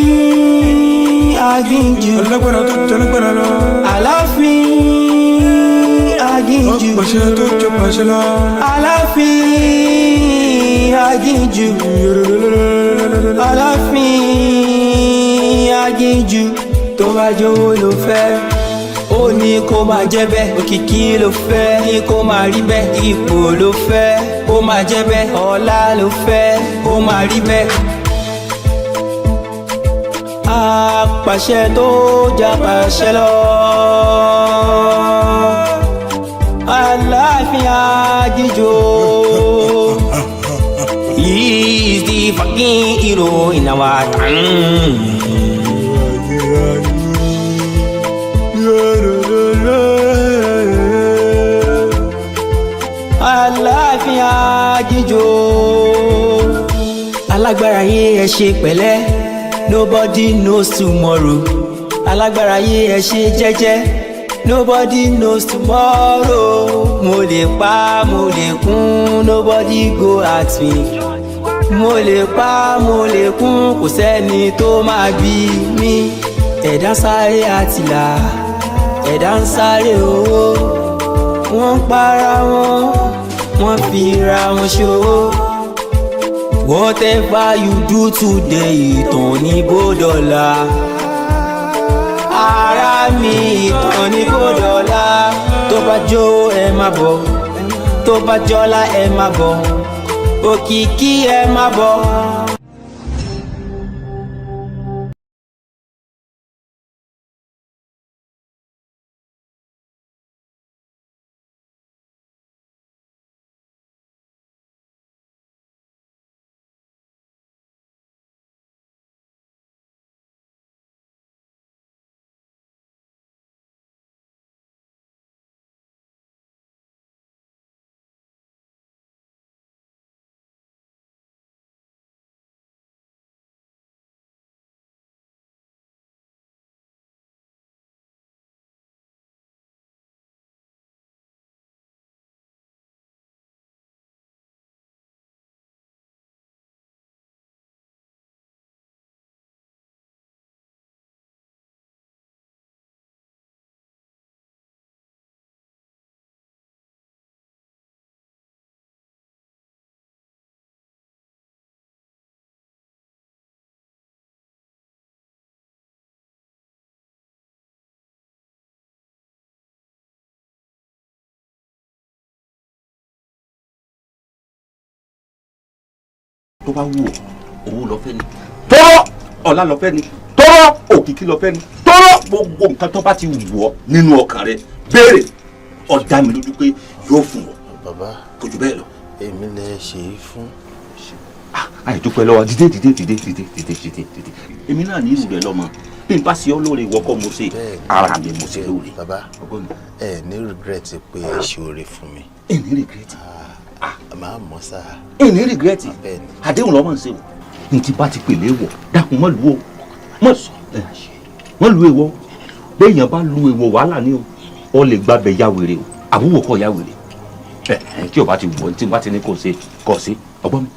Aláàfin Aginjù. Alágbára tó jẹ alágbára lọ. Aláàfin Aginjù. Pàṣẹ tó jẹ pàṣẹ lọ. Aláàfin Aginjù. Aláàfin Aginjù. Tó bá jówó ló fẹ́, ó ní kó máa jẹ́ bẹ́ẹ̀. Òkìkí ló fẹ́, ní kó máa rí bẹ́ẹ̀. Ipò ló fẹ́, kó máa jẹ́ bẹ́ẹ̀. Ọlá ló fẹ́, kó máa rí bẹ́ẹ̀. Apàṣẹ tó jà pàṣẹ lọ, Aláàfin Aginjù. He is the fucking hero in our town. Aláàfin Aginjù. Alágbára yé, ẹ ṣe pẹ̀lẹ́, nobody knows tomorrow. Alágbára yé, ẹ ṣe jẹ́jẹ́, nobody knows tomorrow. Mo lè pa, mo lè kún, nobody go ask me. Mo lè pa, mo lè kún, kò sẹ́ni tó máa bí mi. Ẹ̀dá ń sáré àtìlà, ẹ̀dá ń sáré owó, wọ́n ń para wọn, wọ́n fi ra wọn ṣòwò. Whatever you do today, ìtàn ní bódọ́là. Ara mi, ìtàn ní bódọ́là. Tó bá jó, ẹ má bọ̀. Tó bá jọ́lá, ẹ má bọ̀. Òkìkí, ẹ má bọ̀. Tó bá wù ọ́, owó lọ fẹ́ ni, tọ́rọ́ ọ̀la lọ fẹ́ ni, tọ́rọ́ òkìkí lọ fẹ́ ni, tọ́rọ́ gbogbo nǹkan tó bá ti wù ọ́ nínú ọkàn rẹ, béèrè, ó dá mi lójú pé yóò fún ọ. Bàbá. Kò jù bẹ́ẹ̀ lọ. Èmi lẹ ṣe é fún. Àìdúpẹ́ lọ́wọ́. Dìde, dìde, dìde, dìde, dìde, dìde, dìde. Èmi náà ní ìlú rẹ lọ́mọ. Bí n bá ṣe ọ́ lóore, ìwọ kọ́ mo ṣe, ara mi mo ṣe lóore. Bàbá, ẹ ní regret pé ẹ ṣe oore fún mi. Ẹ ní regret. Màá mọ̀ sá. Ẹ ní regret. Àdéhùn lọ́mọ ń ṣe o. N ti bá ti pèlè wọ̀, dákun, mọ́ lu o, mọ́ sọ mọ́ lu èèwọ̀. Béèyàn bá lu èèwọ̀, wàhálà ni o. Ọ lè gbàbẹ̀ ya wèrè o, àbúrò kọ́ ya wèrè ẹ ẹ. Tí o bá ti wọ̀, tí o bá ti ní kò ṣe kò ṣe, ọgbọ́n mi.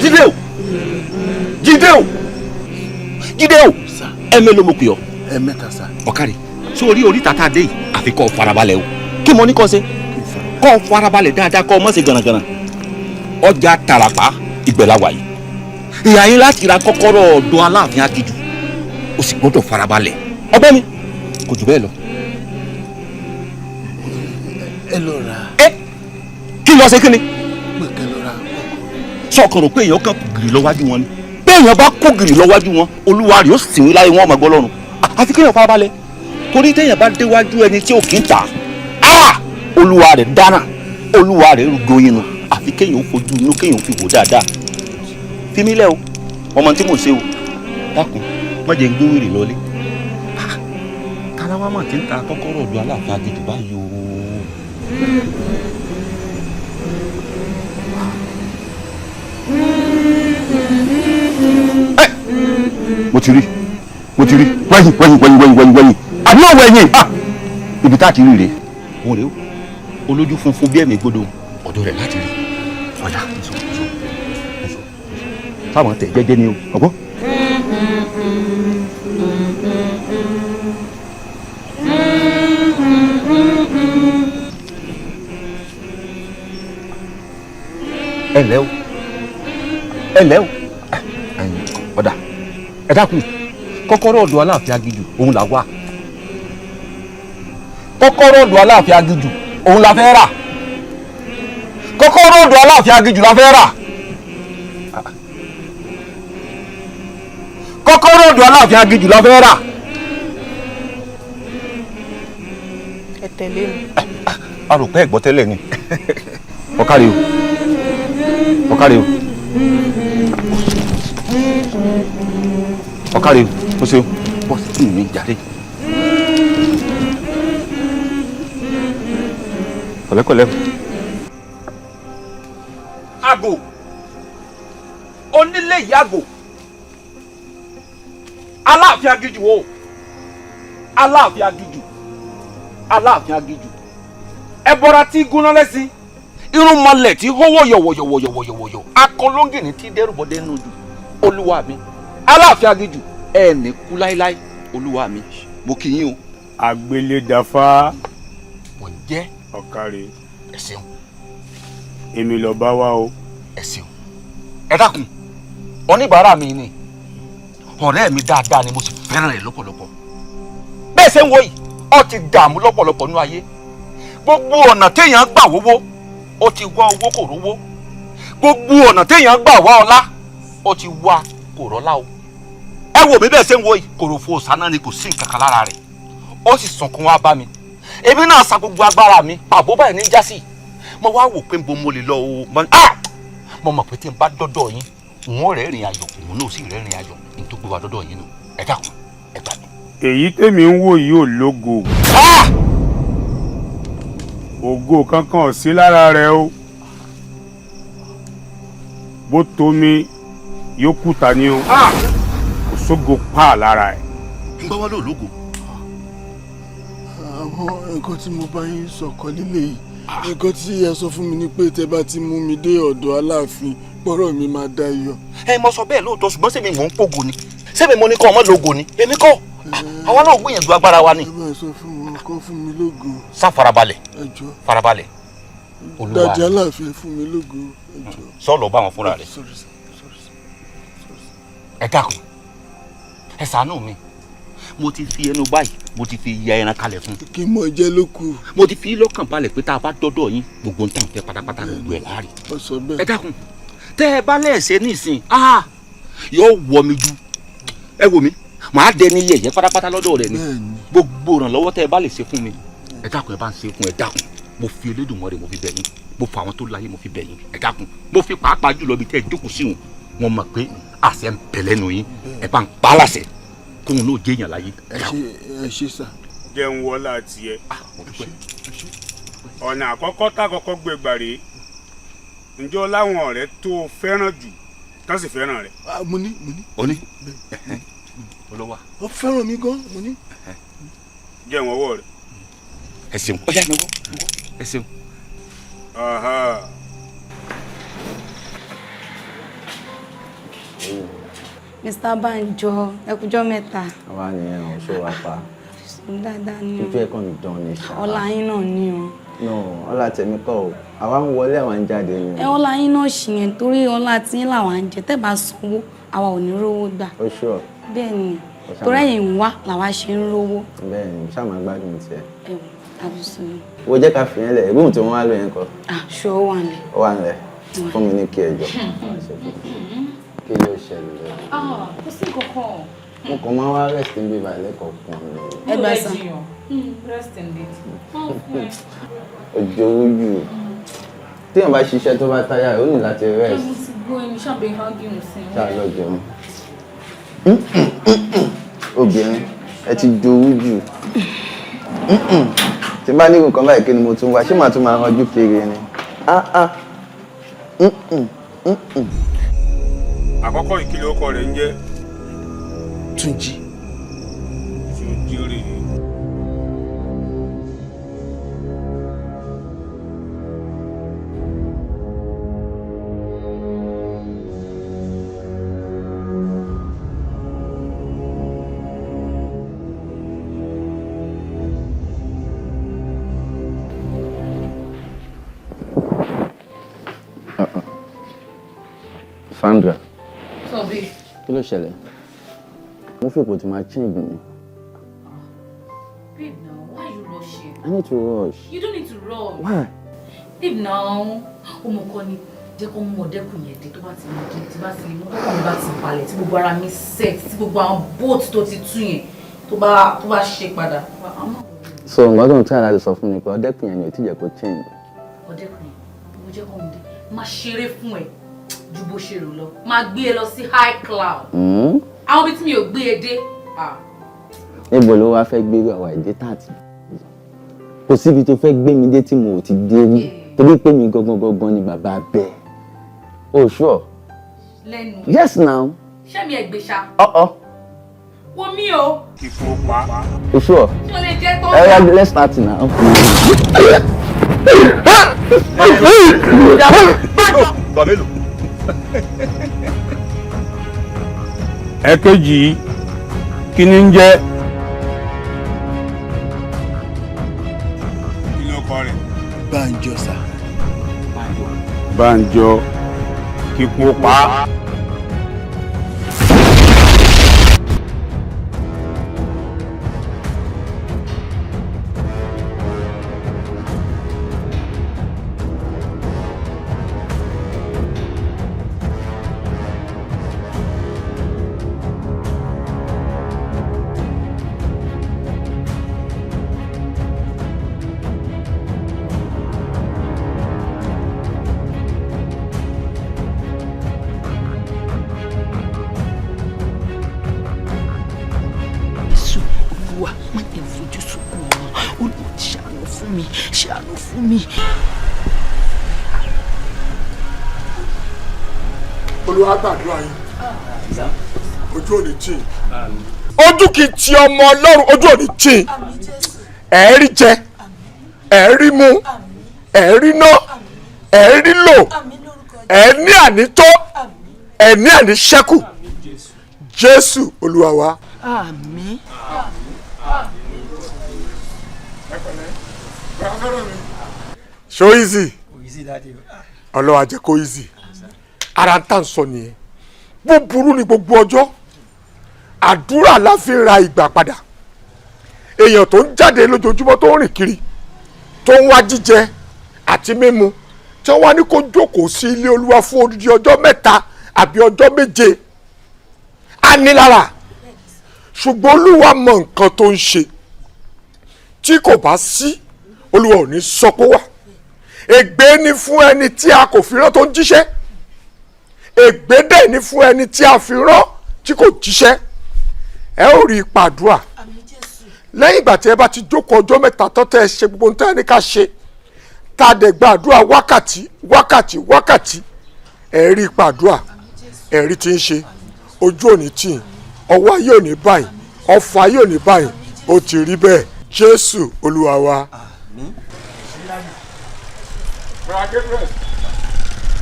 Jídé o, Jídé o, Jídé o, ẹ mélòó mo pè ọ́? Ẹ̀mẹ́ta sá. Ọ̀kàrẹ̀, sórí oríta tá a dé yìí, àfi kọ́ ọ farabalẹ̀ o. Kí mo ní kọ́ ṣe? Kọ́ ọ farabalẹ̀ dáadáa, kọ́ ọ mọ̀ ṣe gànàgànà. Ọjà Tàràpá ìgbẹ̀lá wà yìí, ìyá yín láti ra kọ́kọ́rọ́ ọ̀dọ̀ Aláàfin Aginjù. O sì gbọ́dọ̀ farabalẹ̀, ọgbọ́n mi, kò jù bẹ́ẹ̀ lọ. Ẹ lọ rà. Ẹ kí lọ ṣe kí ni. Pé kẹ́ lọ ra kọ́kọ́rọ́. Sọkàn rò pé èèyàn kan kò gìrì lọ́wájú wọn ni. Béèyàn bá kó gìrì lọ́wájú wọn, olúwa rẹ̀ ó sì wí láyé wọn ọmọ gbọ́ lọ́rùn. Àfi kéèyàn farabalẹ̀, torí téèyàn bá déwájú ẹni tí ò kí ń tà á, olúwa rẹ̀ dáná, olúwa rẹ̀ rúgbó nu. Àfi kéèyàn ó fojú inú, kéèyàn ó fi wò dáadáa. Fi mí lẹ̀ o, ọmọ tí mò ń ṣe o, dákun, má jẹ́ ń gbé wèrè lọlé. Táláwá mà ti ń ta kọ́kọ́rọ́ ọ̀dọ̀ Aláàfin Agídù báyìí o. Mo ti rí, mo ti rí. Wẹ́yìn, wẹ́yìn, wẹ́yìn, wẹ́yìn, wẹ́yìn, wẹ́yìn, àbí òwò ẹ̀yìn ibi tá a ti rí rèé. Òun rèé o, olójú funfun bí ẹ̀mí gbódò, ọ̀dọ̀ rẹ̀ láti rí. Ọ̀dà nso, nso, nso, sáwọn tẹ̀ jẹ́jẹ́ ni o, ọ̀gbọ́n. Ẹ ǹlẹ́ o, ẹ ǹlẹ́ o. Ọ̀dà, ẹ dákun, kọ́kọ́rọ́ ọ̀dọ̀ Aláàfin Agíjù òun là wà. Kọ́kọ́rọ́ ọ̀dọ̀ Aláàfin Agíjù òun la fẹ́ rà. Kọ́kọ́rọ́ ọ̀dọ̀ Aláàfin Agíjù la fẹ́ rà. Kọ́kọ́rọ́ ọ̀dọ̀ Aláàfin Agíjù la fẹ́ rà. Ẹ tẹ̀lé mi. A rò pé ẹ̀gbọ́n tẹ́lẹ̀ ni. Ọ̀kàrẹ̀ o, ọ̀kàrẹ̀ o, ọ̀kàrẹ̀ o, o ṣeun, bọ́sì mi jáde. Pẹ̀lẹ́pẹ̀lẹ́. Àgò onílé ìyàgò, Aláàfin Agíjù o, Aláàfin Agíjù, Aláàfin Agíjù, ẹbọra tí gúnná lẹ́sìn, irúnmọlẹ̀ tí hówó yọ̀wọ̀yọ̀wọ̀yọ̀wọ̀yọ̀, akọlóńgìní tí dẹ́rùbọ̀dẹ́ nù jù. Olúwa mi Aláàfin Agíjù, ẹ ní kú láéláé. Olúwa mi, mo kí yín o. Àgbélédàfá. Mo jẹ́. Ọ̀kàrẹ̀. Ẹ ṣeun. Èmi lọ bá wa o. Ẹ ṣeun. Ẹ dákun, oníbàárà mi ni, ọ̀rẹ́ mi dáadáa ni, mo sì fẹ́ràn rẹ̀ lọ́pọ̀lọpọ̀. Bẹ́ẹ̀ ṣe ń wo yìí, ó ti dààmú lọ́pọ̀lọpọ̀ nínú ayé. Gbogbo ọ̀nà téèyàn gbà wówó, ó ti wá owó, kò rówó. Gbogbo ọ̀nà téèyàn gbà wá ọlá, ó ti wá, kò rọ́lá o. Ẹ wò mí bẹ́ẹ̀ ṣe ń wo yìí, kòròfo sáná ni, kò sí nǹkan kan lára rẹ̀. Ó sì sunkún wá bá mi. Èmi náà sa gbogbo agbára mi, pàbó báyìí ní jásì. Mo wá wò pé nbo mo lè lọ o. Mo mọ̀ pé tí n bá dọ́dọ̀ yín, òun ò rẹ́rìn ayọ̀, òun náà sì rẹ́rìn ayọ̀. N tó gbé wa dọ́dọ̀ yín nù. Ẹ dákun, ẹ gbà mí. Èyí tèmi ń wò yìí ò lógo. Ògo kankan ò sí lára rẹ o. Bó tomi yóò kùtà ni o. Kò sógo pa lára ẹ. Ń gbọ́ wọ́n lò lógo. Àwọn nǹkan tí mo bá yín sọ kọ́ lílé yìí. Nǹkan tí ẹ sọ fún mi ni pé tẹ bá ti mú mi dé ọ̀dọ̀ Aláàfin, gbọ́rọ̀ mi máa dá yọ. Ẹ mo sọ bẹ́ẹ̀ lóòótọ́, ṣùgbọ́n sẹ́mi mò ń pògo ni, sẹ́mi mo ní kọ́ ọmọ lógo ni, èmi kọ́. Àwa náà gbìyànjú agbára wa ni. Ẹ bá sọ fún wọn kó fún mi lógo. Sá farabalẹ̀. Ẹ jọ̀ọ́. Farabalẹ̀. Olúwa. Dàdí Aláàfin, fún mi lógo, ẹ jọ̀ọ́. Sọ́ọ̀lù bá wọn fúnra rẹ̀. Sorry sir, sorry sir. Ẹ dákun, ẹ ṣàánú mi. Mo ti fi ẹnu báyìí, mo ti fi ya ẹran kalẹ̀ fún. Kí mo jẹ ló kù. Mo ti fi lọ́kàn balẹ̀ pé tá a bá dọ́dọ̀ yín, gbogbo ń tàn fẹ́ pátápátá, gbogbo ẹ̀ láàrin. Ó sọ bẹ́ẹ̀. Ẹ dákun, tẹ́ ẹ bá lẹ́ẹ̀ṣẹ̀ nísìn, yóò wọ mi ju. Ẹ wò mí, màá dẹni yẹ̀yẹ́ pátápátá lọ́dọ̀ rẹ̀ ni. Gbogbo ìrànlọ́wọ́ tẹ́ ẹ bá lè ṣe fún mi, ẹ dákun, ẹ bá ń ṣe fún. Ẹ dákun, mo fi Elédùmarè, mo fi bẹ̀ yín, mo fa àwọn tó láyé, mo fi bẹ̀ yín. Ẹ dákun, mo fi pàápàá jùlọ ibi tẹ́ ẹ jókòó sí wọn, mọ̀ pé àṣẹ ń bẹ lẹ́nu yín. Ẹ bá ń pa á láṣẹ kóun náà jẹ́ èèyàn láyé. Ẹ ṣe, ẹ ṣe sà. Jẹun wọlá tiẹ̀. Ọ̀nà àkọ́kọ́ tá kọ́kọ́ gbé gbà rèé. Ǹjọ́ láwọn ọ̀rẹ́ tó o fẹ́ràn jù tán sì fẹ́ràn rẹ̀? Mo ní, mo ní. O ní. Olówó. Ó fẹ́ràn mi gan, mo ní. Jẹun ọwọ́ rẹ̀. Ẹ ṣeun. Ọjà ìnáwó. Ẹ ṣeun. Mr. Banjo, ẹ kújọ́ mẹ́ta. Àwa nìyẹn ò ṣó wa pa. Dáadáa ni o. Fífẹ́ kàn dán ni ṣá. Ọlá yín náà ni o. No, ọlá tèmi kọ́ o. Àwa ń wọlé, àwa ń jáde ni. Ẹ ọlá yín náà ṣì yẹn, torí ọlá tí yín làwa ń jẹ. Tẹ́ bá sanwó, àwa ò ní rówó gbà. Ó ṣùọ. Bẹ́ẹ̀ ni. Torí ẹ̀yin ń wá làwa ṣe ń rówó. Bẹ́ẹ̀ ni, ṣáà máa gbádùn tiẹ̀. Ẹ̀wọ̀n àbùsùn. Wo jẹ́ ká fi yẹn lẹ̀, ìbúhùn tí wọ́n wá lò yẹn kọ́. Ah, ṣé ó wà nílẹ̀? Ó wà nílẹ̀. Fún mi ní kí ẹ jọ. Kí ló ṣẹlẹ̀? Kò sí nǹkan kan. Mo kàn máa wá rest ń bíbá lẹ́kọ̀ọ̀kan ni. Ẹ gbà sàn. Rest indeed. Òjò ojú. Téèyàn bá ṣiṣẹ́ tó bá táyà, ó ní láti rest. Mo ti gbọ́ ẹni ṣàbẹ̀ hágìrì sí i. Ṣáà lọ jẹun. Obìnrin, ẹ ti jowú jù. Tí bá ní nǹkan báyìí kí ni mo tún wá, ṣé màá tún máa ranjú kiri ni? Àkọ́kọ́ ìkìlọ̀ ọkọ rẹ̀ ń jẹ́ Túnjí. Túnjí rèé. Sandra. So babe. Kí ló ṣẹlẹ̀? Mo fi ipò tí máa change mi. Babe now, why you rushing? I need to rush. You don't need to rush. Why? Babe now, ọmọ kan ni jẹ́ kó mú ọdẹ́kùn yẹn dé tó bá ti mú dé tí bá ti mú tọkàn mi bá ti balẹ̀ tí gbogbo ara mi set tí gbogbo àwọn boat tó ti tú yẹn tó bá ṣe padà. So nǹkan tó ń try láti sọ fún mi pé ọdẹ́kùn yẹn ni ò tí jẹ́ kó change. Ọdẹ́kùn yẹn, mo jẹ́ kó mú dé, máa ṣeré fún ẹ ju bó ṣe rò lọ, máa gbé ẹ lọ sí high cloud. Àwọn ibi tí mi ò gbé e dé. Níbo ló wá fẹ́ gbé àwa ìdí tààtì? Kò síbi tó fẹ́ gbé mi dé tí mo ò ti dé rí torí pé mi gangan gangan ni bàbá bẹ́ẹ̀. Oh sure. Lẹ́nu. Yes now. Ṣé mi ẹ̀ gbé ṣá? Uh-uh. Wo mi o. Ìfowópamọ́. Oh sure. Ṣé o lè jẹ́ tó? Let's start now. Tọ́ mélòó? Ẹ̀kejì kí ni ń jẹ́? Kí ló kọ rẹ̀? Bánjọ sà. Bánjọ kíkún pa á. Má jẹ́ fojú sunkún ọmọ, Olúwa ṣàánú fún mi, ṣàánú fún mi. Olúwa gbàdúrà yín, ojú ò ní tì í, ojú kì í ti ọmọ Ọlọ́run, ojú ò ní tì í, ẹ̀ rí jẹ, ẹ̀ rí mu, ẹ̀ rí ná, ẹ̀ rí lò, ẹ̀ ní ànító, ẹ̀ ní àníṣẹ́kù. Jésù Olúwa wa. Àmín. So easy, Ọlọ́run á jẹ́ kó easy. Ara ń tà ń sọ nìyẹn. Búburú ni gbogbo ọjọ́, àdúrà la fi ra ìgbà padà. Èèyàn tó ń jáde lójoojúmọ́, tó ń rìn kiri, tó ń wá jíjẹ àti mímu, tí wọ́n wá ní kó jókòó sí ilé Olúwa fún odidi ọjọ́ 3 àbí ọjọ́ 7, á ní lára. Ṣùgbọ́n Olúwa mọ nǹkan tó ń ṣe. Tí kò bá sí, Olúwa ò ní sọ pé wà. Ègbé ni fún ẹni tí a kò fi rán tó ń jíṣẹ́. Ègbé dẹ̀ ni fún ẹni tí a fi rán tí kò jíṣẹ́. Ẹ ó rí ipa àdúrà. Lẹ́yìn ìgbà tí ẹ bá ti jókòó ọjọ́ 3 tán, tẹ́ ẹ ṣe gbogbo ohun tẹ́ ẹ ní ká ṣe, tá a dẹ̀ gba àdúrà wákàtí wákàtí wákàtí, ẹ rí ipa àdúrà, ẹ rí tí ń ṣe. Ojú ò ní tì í, ọwọ́ ayé ò ní báyìí, ọfà ayé ò ní báyìí, ó ti rí bẹ́ẹ̀. Jésù Olúwa wa. Brother Gabriel,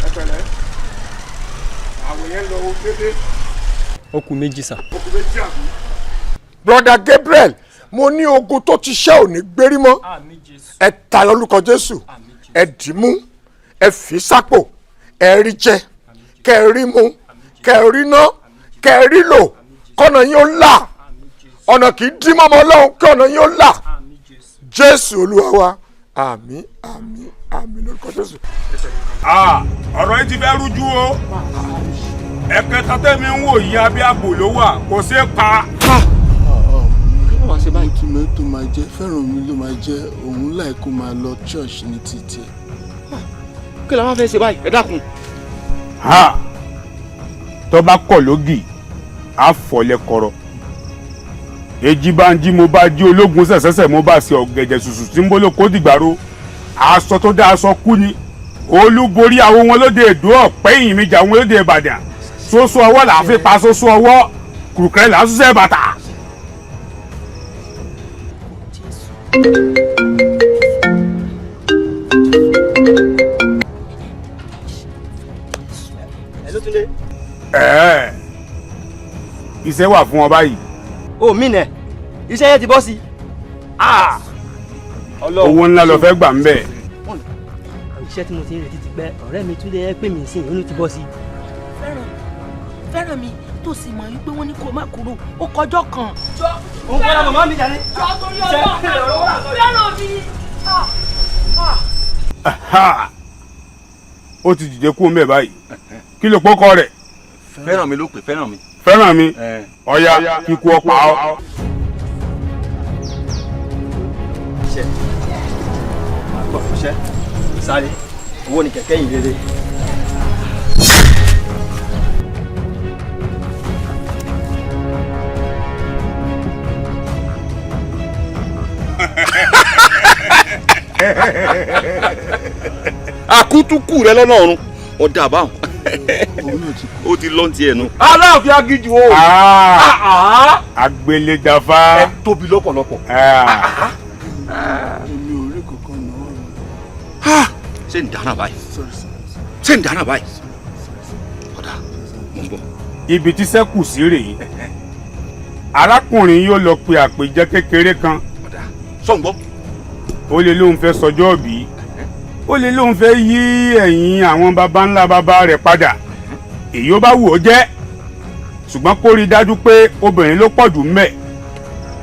ẹ pẹ̀lẹ́, àwọn yẹn lọ dédé. Ó kù 2 sà. Ó kù 2 àbí. Brother Gabriel, mo ní ogun tó ti ṣẹ́ ò ní gbérí mọ́. Ẹ tayọ lórúkọ Jésù, ẹ dì mú, ẹ fi sápò, ẹ rí jẹ, kẹ rí mu, kẹ rí ná, kẹ rí lò, kọ́nà yín ó là. Ọ̀nà kì í dí mọ́mọ́ Ọlọ́run, kí ọ̀nà yín ó là. Jésù Olúwa wa, àmín, àmín, àmín lórúkọ Jésù. Ọ̀rọ̀ yìí ti fẹ́ rújú o. Ẹ̀kẹta tẹ̀mí ń wò yí, abẹ́ ààbò ló wà, kò ṣeé pa. Kí ló wàá ṣe báyìí? Ìtumọ̀ tó máa jẹ́ fẹ́ràn mi ló máa jẹ́ òun láì kó máa lọ church ní títì. Kí la wá fẹ́ ṣe báyìí? Ẹ dákun. Tó bá kọ̀ lógì, á fọlẹ̀ kọ̀rọ̀. Èjì bá ń jí, mo bá jí ológun sẹ̀sẹ̀sẹ̀, mo bá ṣe ọ̀gẹ̀dẹ̀ ṣùṣù tí ń bolo kó dìgbàro. Aṣọ tó dá aṣọ kú ni olúborí àwọn wọn lóde Èdó, ọ̀pẹ́ ìyìn mi jà wọn lóde Ìbàdàn. Soso ọwọ́ là á fi pa soso ọwọ́, kùrùkẹ́rẹ́ là á ṣiṣẹ́ bàtà. Ẹ̀ẹ́, iṣẹ́ wà fún ọ báyìí. O mi nẹ, iṣẹ́ yẹn ti bọ́ sí i. Owó ńlá lọ fẹ́ gbà ń bẹ̀. Iṣẹ́ tí mo ti ń retí ti pẹ́, ọ̀rẹ́ mi Túndé ẹ pè mí sí ìhónú ti bọ́ sí i. Fẹ́ràn mi tó sì mọ̀ wípé wọ́n ní kó má kúrò, ó kọjọ́ kan. Òun kọ́ la màmá mi jáde. Jọ torí Ọlọ́run, fẹ́ràn mi. Ó ti dìde kú mbẹ báyìí, kí ló pọ́kọ rẹ̀? Fẹ́ràn mi ló pè, fẹ́ràn mi. Fẹ́ràn mi, ọ̀ya, kíkú ọ̀pá ọ. Iṣẹ́ àgbọ̀ fúnṣẹ́ sáré owó ni kẹ̀kẹ́ yìí rere. Àkútúkù rẹ lọ́nà ọ̀run ọ̀dà àbáwọn ó ti lọ́n tiẹ̀ nu. Aláàfin agíjù o. Agbélédàfà. Ẹ tóbi lọ́pọ̀lọpọ̀. Èmi ò rí kankan náà. Ṣé ń dáná báyìí? Ṣé ń dáná báyìí? Ọ̀dà, mo ń bọ̀. Ibi tí sẹ́kù sí rèé, arákùnrin yóò lọ pe àpèjẹ kékeré kan. Sọ̀ǹgbọ́. Ó lè lóun fẹ́ sọjọ́ òbí, ó lè lóun fẹ́ yí ẹ̀yìn àwọn baba ńlá baba rẹ̀ padà, èyí ó bá wù ó jẹ́, ṣùgbọ́n kó rí i dájú pé obìnrin ló pọ̀jù ńbẹ̀,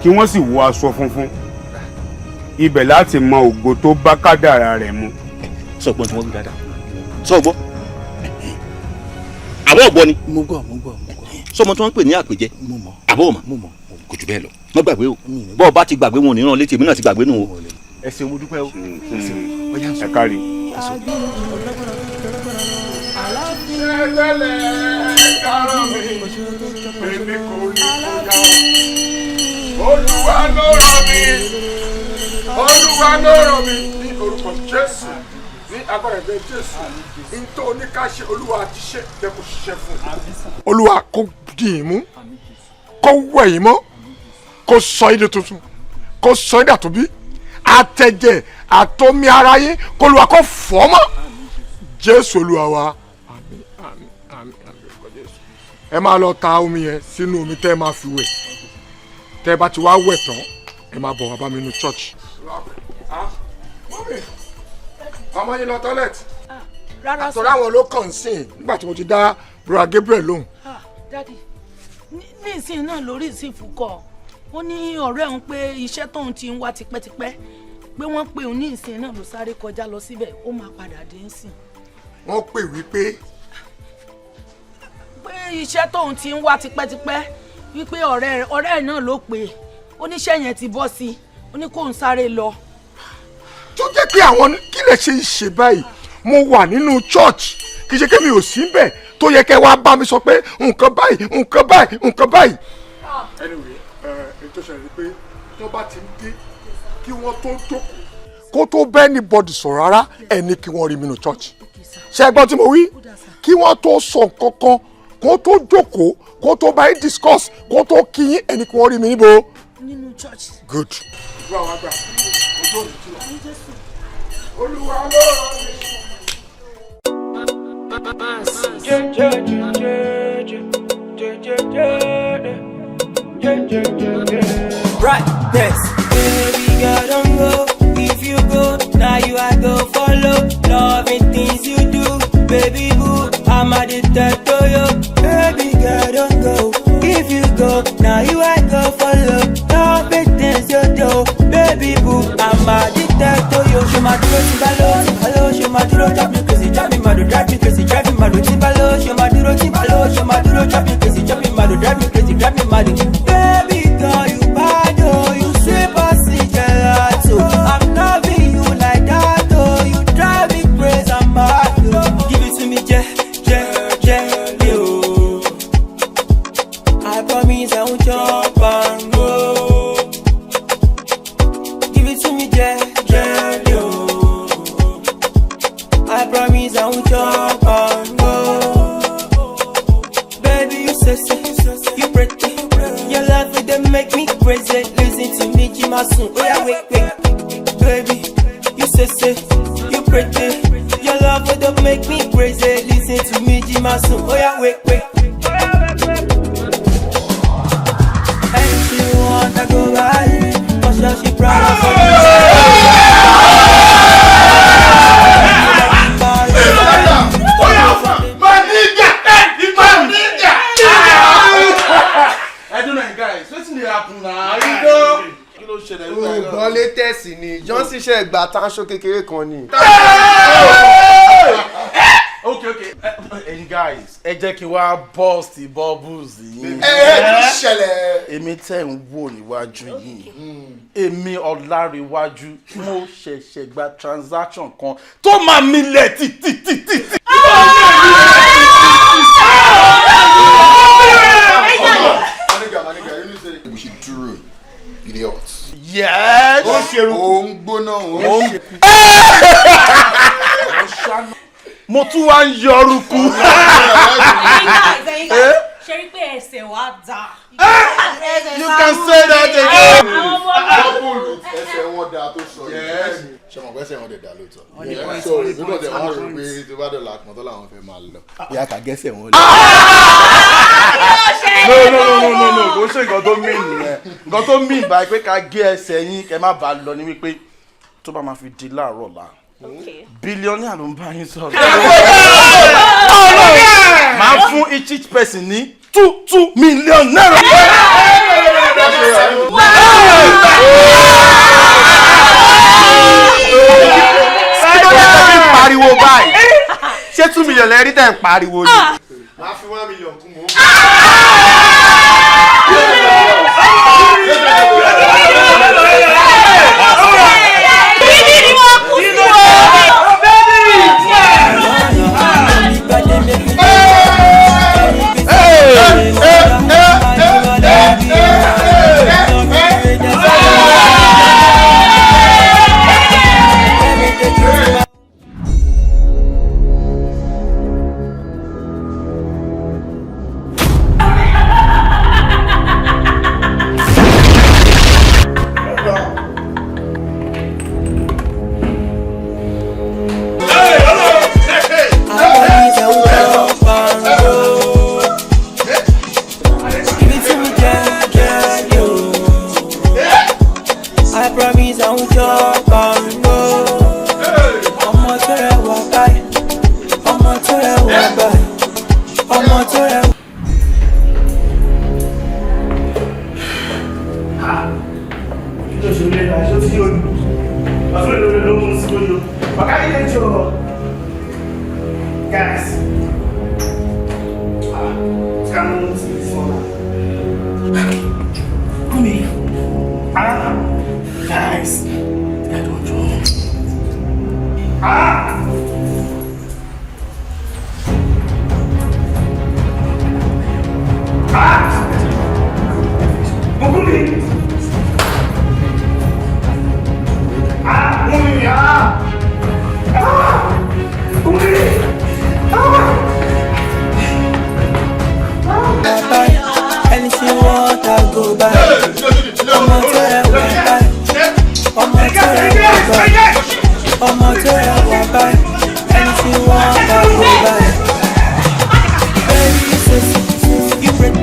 kí wọ́n sì wọ aṣọ funfun. Ibẹ̀ láti mọ ògo tó bá kádàrá rẹ̀ mu. Sọgbọ́n tí wọ́n wí dáadáa, sọgbọ́n àbọ̀ ọ̀gbọ́n ni. Mo gbọ́, mo gbọ́, mo gbọ́. Sọmọ tí wọ́n ń pè ní àpèjẹ? Mo mọ̀. Àbọ̀ ọ̀mọ̀? Mo mọ̀. Kò jù bẹ́ẹ̀ lọ, má gbàgbé o. Bọ́ọ̀ bá ti gbàgbé, wọn ò ní rán létí, èmi náà ti gbàgbé nù o. Ẹ ṣeun, mo dúpẹ́ o. Ẹ kárí. Olúwa ló rán mi, Olúwa ló rán mi ní orúkọ Jésù, ní agbára ẹ̀jẹ̀ Jésù, nítorí oníkàṣe Olúwa ti ṣe jẹ́ kó ṣiṣẹ́ fún un. Olúwa kó dì í mú, kó wẹ̀ yín mọ́, kó sọ yín di tuntun, kó sọ yín dàtúnbí, àtẹ̀jẹ̀ àtomi ara yín kó Olúwa kó fọ̀ mọ́. Jésù Olúwa wa, àmín, àmín, àmín, àmín orúkọ Jésù. Ẹ máa lọ ta omi yẹn sínú omi tẹ́ ẹ máa fi wẹ̀. Tẹ́ ẹ bá ti wá wẹ̀ tán, ẹ máa bọ̀ wá bá mi nínú church. Ọmọ yín lọ toilet. Rárá sọ. Àtọ̀rọ̀ àwọn ló kàn sí i nígbà tí mo ti dá Brother Gabriel lóhùn. Daddy, ní ìsìn náà lórí ìsìn fúkọ, ó ní ọ̀rẹ́ òun pé iṣẹ́ tóun ti ń wá tipẹ́tipẹ́ pé wọ́n pe òun ní ìsìn náà, ló sáré kọjá lọ síbẹ̀, ó máa padà dé ńsìn. Wọ́n pè wípé pé iṣẹ́ tóun ti ń wá tipẹ́tipẹ́, wípé ọ̀rẹ́ ẹ̀ náà ló pè é, oníṣẹ́ yẹn ti bọ́ sí i, ó ní kóun sáré lọ. Tó jẹ́ pé àwọn kí lè ṣe ṣe báyìí, mo wà nínú church, kì í ṣe kémi ò sí bẹ́ẹ̀ tó yẹ kẹ́ wá bá mi sọ pé nǹkan báyìí, nǹkan báyìí, nǹkan báyìí. Anyway, ètò ìṣẹ̀lẹ̀ ni pé tó bá ti ń dé, kí wọ́n tó jókòó kó tó bẹ́ẹ̀ ní bọ́dì sọ̀rọ̀ rárá, ẹ̀ ní kí wọ́n rí mi nínú church. Ṣé ẹ gbọ́ tí mo wí? Kí wọ́n tó sọ nǹkan kan, kó tó jókòó, kó tó bá yín discuss, kó tó kí yín, ẹ̀ ní kí wọ́n rí mi níbo. Nínú church. Good. Ìlú àwọn àgbà ojú òní tí wà. Olúwa ló rán mi. Brightness. Baby girl, don't go. If you go, now you I go follow. Loving things you do, baby boo. I'm addicted to you. Baby girl, don't go. If you go, now you I go follow. máa dúró tí bá lówó, tí bá lówó, ṣó máa dúró? Drive me crazy, drive me mad, drive me crazy, drive me mad. Tí bá lówó, ṣó máa dúró? Tí bá lówó, ṣó máa dúró? Drive me crazy, drive me mad, drive me crazy, drive me mad. Baby girl, you bad oh, you sweet pass gelato. I'm loving you like that oh, you drive me crazy, I'm mad oh. Give it to me, je, je, je, yo. I promise I won't jump and go. Give it to me, je, je, yo. I promise I won't jump and go. Baby, you say, say, you pretty. Your love it dey make me crazy. Listen to me, Jimasun. Oh yeah, wait, wait. Baby, you say, say, you pretty. Your love it dey make me crazy. Listen to me, Jimasun. Oh yeah, wait, wait. Anything you want, I go buy it. Cause you're she proud of. I don't know, guys. Wetin dey happen na? You know. Kí ló ṣẹlẹ̀? Oògùn latest ni Johnson ṣe gba tanṣo kékeré kan ni. Okay. Ẹyin guys, ẹ jẹ́ kí n wá burst bubbles yín. Ẹ ẹ kí ló ṣẹlẹ̀? Èmi tẹ̀ ń wò níwájú yìí. Èmi Ọláréwájú, mo ṣẹ̀ṣẹ̀ gba transaction kan tó máa milẹ̀ títítítí. Maniga, you know say we should dúró, idiot. Yes. Ó ń ṣerú. Ó ń gbóná, ó ń ṣe. Mo tún wá ń yọrùkú. Ẹ̀yin guys, ṣe rí pé ẹsẹ̀ wa dà. You can say that again. Àwọn ọmọ náà. Bọ́ọ̀lù ẹsẹ̀ wọn dáa tó sọ yìí. Ṣé mo pẹ́ ẹsẹ̀ wọn dẹ̀ dá lóòótọ́? So ìbúdọ̀ tẹ̀ wọ́n rò pé tó bá dọ̀là àpọ̀n tó làwọn fẹ́ máa lọ. Bí a kà gẹ́sẹ̀ wọn lọ. No, no, no, no, no, kò ṣe nǹkan tó mean nìyẹn. Nǹkan tó mean báyìí pé ká gé ẹsẹ̀ yín kẹ́ má bàa lọ ní wípé tó bá máa fi di láàárọ̀ la, billionaire ló ń bá yín sọ̀rọ̀. Máa fún each person ní 2 2 million naira. Kí ló dé tó fi ń pariwo báyìí? Ṣé 2 million lẹ́rí tẹ̀ ń pariwo ni? Màá fi 1 million kún mọ́. Bíbí ni wọ́n kú sí o. Give it to me, yeah, yeah, yo. I promise I won't jump and go. Ọmọ tó rẹwà báyìí, ọmọ tó rẹwà báyìí, ọmọ tó rẹwà. Guys, ah, Kumi, ah, guys, I don't know. Ah! Ah! Mukumi! Ah, Mumi, ah! Ah! Mumi! Ah! Anything you want, I go buy. Ọmọ tó rẹwà báyìí, ọmọ tó rẹwà báyìí, ọmọ tó rẹwà báyìí. Anything you want, I go buy. Baby, you say, you pretty.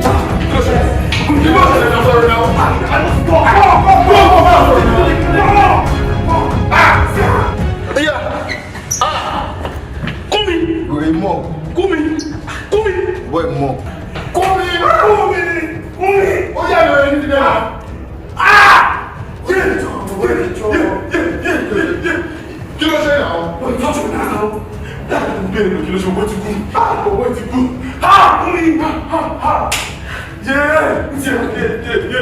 Wèrè mọ̀. Kúmi! Kúmi! Bọ́ ẹ̀ mọ̀. Kúmi! Kúmi! Kúmi! Ó yà lóore ní ti dẹ́nu. Ah! Kí ló Kí ló ṣe? Owó ti kú, owó ti kú. Ha! Ha! Yé yé yé yé yé.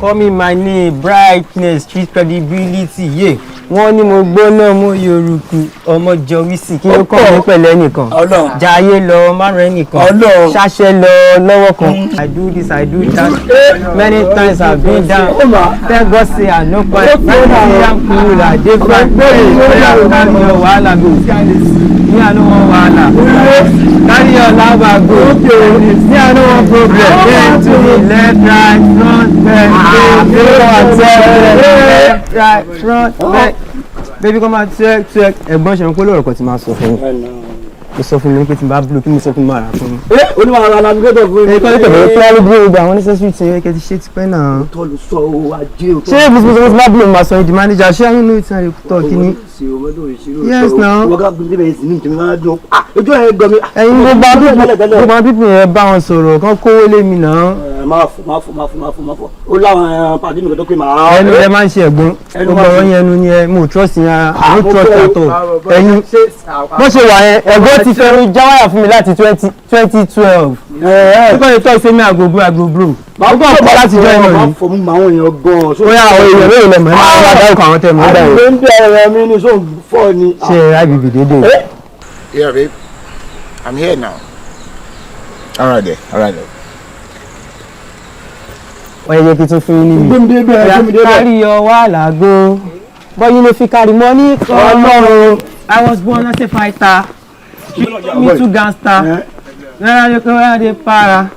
Call me my name, brightness, street credibility, yeah. Wọ́n ní mo gbóná, mo yorùkù ọmọ jọ wísì. Kí ló kàn mí pẹ̀lú ẹnìkan? Jayé lọ márùn ẹnìkan, ṣáṣẹ́ lọ lọ́wọ́ kan. I do this, I do that, many times I been down, thank God say I no kpai. I'm cool, I dey fine. Oya, carry your wahala go, me I no wan wahala. Carry your lava go, me I no wan problem. Bend to the left, right, front, left, left, right, front, left. Baby, come and check, check. Ẹ̀gbọ́n, ṣe ń kó lóòrò kan tí máa sọ fún mi. Mo sọ fún mi pé tí n bá blow, kí mo sọ fún mi máa rà fún mi. Onímọ̀ ara navigator fún mi. Ẹ̀kọ́ ní tẹ̀lé fúláwí bí gbogbo àwọn necessary tí ẹ ti ṣe tipẹ́ náà. Tọ́ ló sọ o, ajé o. Ṣé ibi tí mo sọ fún bá blow, máa sọ di manager? Ṣé I know it's a talk ni? Yes now. Wọ́n ká gbé bẹ́ẹ̀ sí ní ìtumọ̀ máa dùn. Ojú ẹ̀ gan mi. Ẹ̀yin gbogbo àwọn people yẹn, bá wọn sọ̀rọ̀ kán kówó lé mi náà. Máa fọ, máa fọ, máa fọ, máa fọ, máa fọ. Ó láwọn pàdé mi kan tó pé màá. Ẹnu ẹ máa ń ṣe, ẹ̀gbọ́n. Gbogbo ọ̀rọ̀ yẹn, ẹnu yẹn, mo trust yẹn ara, I no trust at all. Ẹ̀yin bó ṣe wà yẹn, ẹ̀gbọ́n ti fẹ́ẹ́ já wáyà fún mi láti 2012. Nígbà tí tọ́ ṣe mí àgbo bro, àgbo bro. Ó kàn kọ́ láti jọ ìmọ̀ Máa ni. fọ mú àwọn èèyàn gan-an. Ó yà, àwọn èèyàn mélòó lẹ mọ̀? Ẹ máa wá dárúkọ àwọn tẹ̀ mọ́ báyìí. Àgbẹ̀ ń bẹ̀rẹ̀ mi ni sóun fọ́ ni. Ṣe IBB dédé? Yeah, babe. I'm here now. All right there. All right there. Wọ́n yẹ kí n tún fún yín ní mi. Gbé mi débẹ̀, gbé mi débẹ̀. Carry your wahala go. But you no fit carry money. Ọlọ́run. I was born as a fighter. Me too gangster. Náírà dey go, náírà dey para.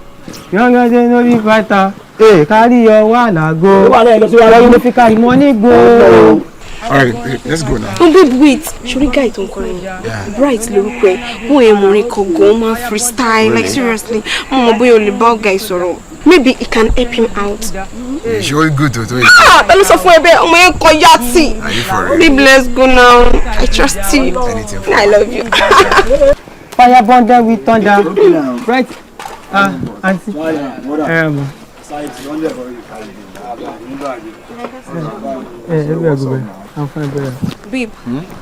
Young girl dey no be fighter. Hey, carry your wahala go. But you no fit carry money go. All right, babe, let's go now. No, babe, wait. Ṣorí guy tó ń kọrin yẹn, Bright lórúkọ ẹ̀. Wọ́n ẹ̀ mọ̀ orin kan gan, ó máa ń freestyle. Like seriously, mo mọ̀ bóyá o lè bá ọ̀gá ẹ̀ sọ̀rọ̀. Maybe he can help him out. Ṣé good tó tó yìí? Ah, ta ló sọ fún ẹ bẹ́ẹ̀? Ọmọ yẹn kọ yàtì. Are you for real? Babe, let's go now. I trust you. Anything for I love you. Fire burn with thunder. Right. Ah, aunty. Ẹ bí àgùnbẹ̀. I'm fine, brother. Babe,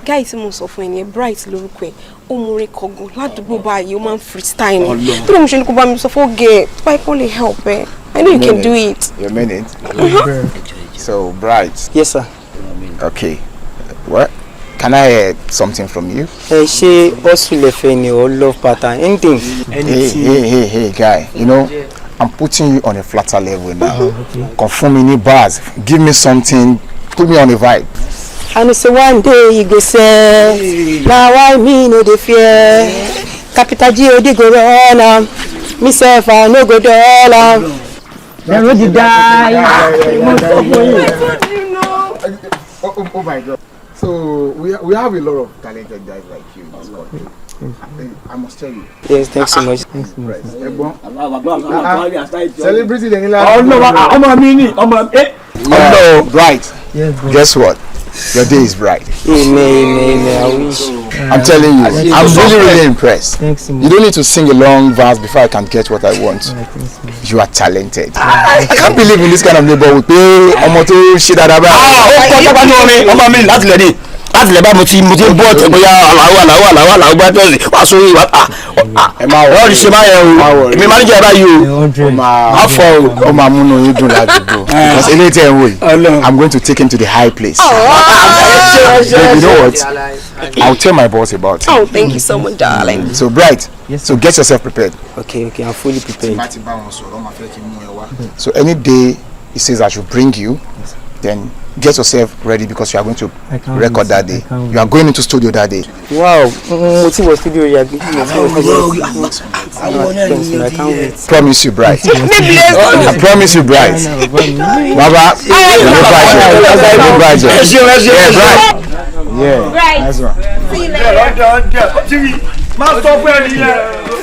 guy tí mo sọ fún ẹ yẹn, Bright lórúkọ ẹ̀. Ó mọ orin kan gan ládùúgbò báyìí, ó máa ń freestyle ni. Ọlọ́run. Tó ló ń ṣe ni kó bá mi sọ fún ọ̀gá ẹ̀, báyìí kò lè help ẹ. I know you can do it. You mean it? So, Bright. Yes, sir. Okay. What? Can I hear something from you? Ẹ ṣe hustle lẹfẹ ni or love pattern, anything. Hey, hey, hey, hey, guy. You know, I'm putting you on a flatter level now. Confirm me ní bars. Give me something. Put me on a vibe. I know say one day you go sell. Na why me no dey fear. Capital G O D go run am. Me sef I no go dull am. Dem no dey die. Mo sọ fún yín. Oh my God. So we have a lot of talented guys like you in this country. I must tell you. Yes, thanks so much. Thanks so much. Ẹ̀gbọ́n. Celebrity lẹ́yìn lára. Ọlọ́wà, ọmọ mi ni ọmọ ẹ. Hello, Bright. Yes, bro. Guess what? Your day is bright. Amen, amen, amen. I wish. I'm telling you, I'm really, really impressed. Thanks so much. You don't need to sing a long verse before I can get what I want. Thanks so much. You are talented. I can't believe in this kind of neighborhood pé ọmọ tó ṣe dáadáa báyìí. Ó kọ́ jábá ní orin ọmọ mi láti lẹ̀ ní láti lẹ̀ bá mo ti ń bọ́ ọ̀tẹ̀ bóyá aláwọ̀ aláwọ̀ aláwọ̀ aláwọ̀ bá tẹ̀sí wà sórí ìwà Ẹ má ọ̀rọ̀ ṣe máa yẹ o, èmi máníjà báyìí o, á fọ o. Ó máa múnú yín dùn ládùúgbò because eléyìí tẹ̀ ń wò yìí, I'm going to take him to the high place. Babe, you know what? I'll tell my boss about it. Oh, thank you so much, darling. So Bright, so get yourself prepared. Okay, I'm fully prepared. Tí bá wọn sọ̀rọ̀, wọ́n máa fẹ́ kí n mú ẹ wá. So any day he says I should bring you, then get yourself ready because you are going to I can't record wait. that day. I can't wait. You are going into studio that day. Wow, mo ti wọ studio rí àbí? Mo ti wọ studio. Thanks, man. I can't wait. Promise you, Bright. Babe, let's go. I promise you, Bright. Baba, no budget. No budget. Ẹ ṣeun, ẹ ṣeun, Yeah, ẹ ṣeun. Bright. Yeah. Right. Nice one. See you later. Ọ̀dọ̀ ọ̀dọ̀ ó ti rí, máa sọ fún ẹ nìyẹn.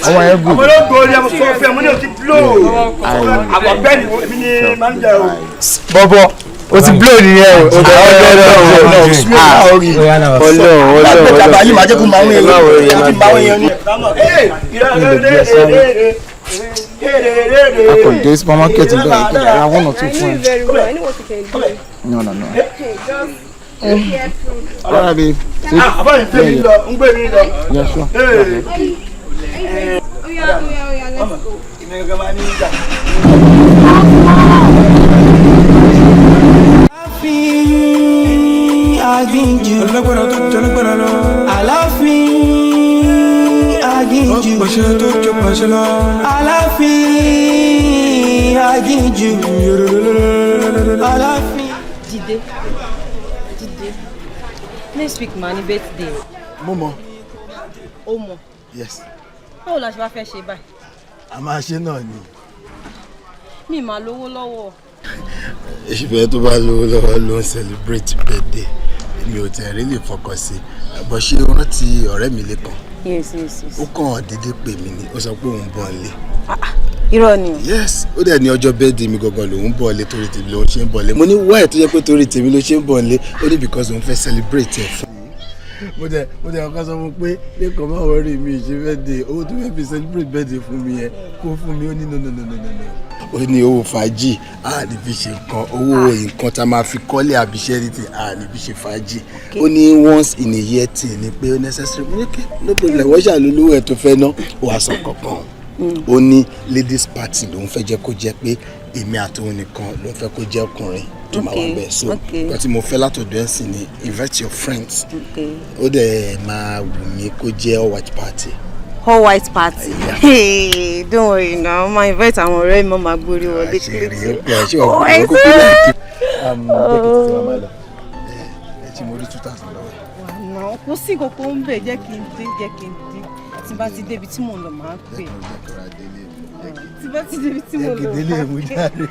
Ọmọ yẹn good. Ọmọ ológo ni mo sọ fún ẹ, mo ní o ti blow. Àwọn bẹ́ẹ̀ ni èmi ni manager o. Bọ́bọ́, o ti blow nìyẹn o. Ọlọ́run, Ọlọ́run. Bàbá yìí máa jẹ́ kó máa ń yẹn lọ máa ń yẹn ní. A kò dé supermarket bẹ́ẹ̀ kí n ra one or two I know fún you ẹ. very well. I know what you can do. No, no, no. Hey, just All right, babe. Ah, àbá yìí ń gbé mi lọ, ń gbé mi lọ. Yeah, sure. Hey. Oya, oya, oya, let's go. Ìmọ̀ ẹ̀gá máa ní ìjà. Aláàfin aginjù. Alágbára tó jalagbára lọ. Aláàfin aginjù. Ọ̀pọ̀ṣẹ́ tó jọ pàṣẹ lọ. Aláàfin aginjù. Aláàfin. Jídé, Jídé, next week mà ní birthday. Mo mọ̀. Ó mọ̀. Yes. Báwo la ṣe wá fẹ́ ṣe báyìí? A máa ṣe náà ni. Mi máa lówó lọ́wọ́. Ìṣùfẹ́ tó bá lówó lọ́wọ́ ló ń celebrate birthday. Mi ò tẹ̀ rí lè fọkàn sí. Bọ́ ṣé o rántí ọ̀rẹ́ mi lẹ́kàn? Yes. Ó kàn déédéé pè mí ni, ó sọ pé òun bọ̀ nílé. Irọ́ ni o. Yes, ó dẹ̀ ní ọjọ́ birthday mi gangan lòun bọ̀ nílé, torí tèmi lòun ṣe ń bọ̀ nílé. Mo ní why tó jẹ́ pé torí tèmi ló ṣe ń bọ̀ nílé, ó ní because òun fẹ́ celebrate ẹ̀ fún mi. Mo dẹ̀ kọ́kọ́ sọ fún pé lẹ́kọ̀ọ́ má worry, mi ṣe birthday, owó tó fẹ́ fi celebrate birthday fún mi yẹn kó fún mi. Ó ní no, no, no, no, no, no. Ó ní owó fàájì á ní fi ṣe nǹkan, owó nǹkan tá a máa fi kọ́lé àbíṣẹ́ ní ti á ní fi ṣe fàájì. Ó ní once in a year thing ni, pé ó necessary. Mo ní kí no problem, wọ́n ṣàlùlówó ẹ̀ tó fẹ́ ná. Ó wàá sọ kankan, ó ní ladies party lòun fẹ́ jẹ́ kó jẹ́, pé èmi àtòun nìkan ló ń fẹ́ kó jẹ́ ọkùnrin tó máa wà bẹ́ẹ̀. So nǹkan tí mo fẹ́ látọ̀dọ̀ ẹ̀ sì ni invite your friends. Ó dẹ̀ máa wù mí kó jẹ́ all white party. All white party. Hey, don't worry now, máa invite àwọn ọ̀rẹ́ mi, máa gbórí wọlé. Àṣírí ó pọ̀, ṣé ọkùnrin kúkú láìkí jẹ́ kí tètè máa lọ ẹ tí mo rí 2,000 lọ́wọ́. Wà kò sí kókó ń bẹ̀, jẹ́ kí n dé, jẹ́ kí n dé. Tí bá ti débi tí mò ń lọ, máa pè. Tí bá ti débi tí mò ń lọ, jẹ́ kí délé mú jáde.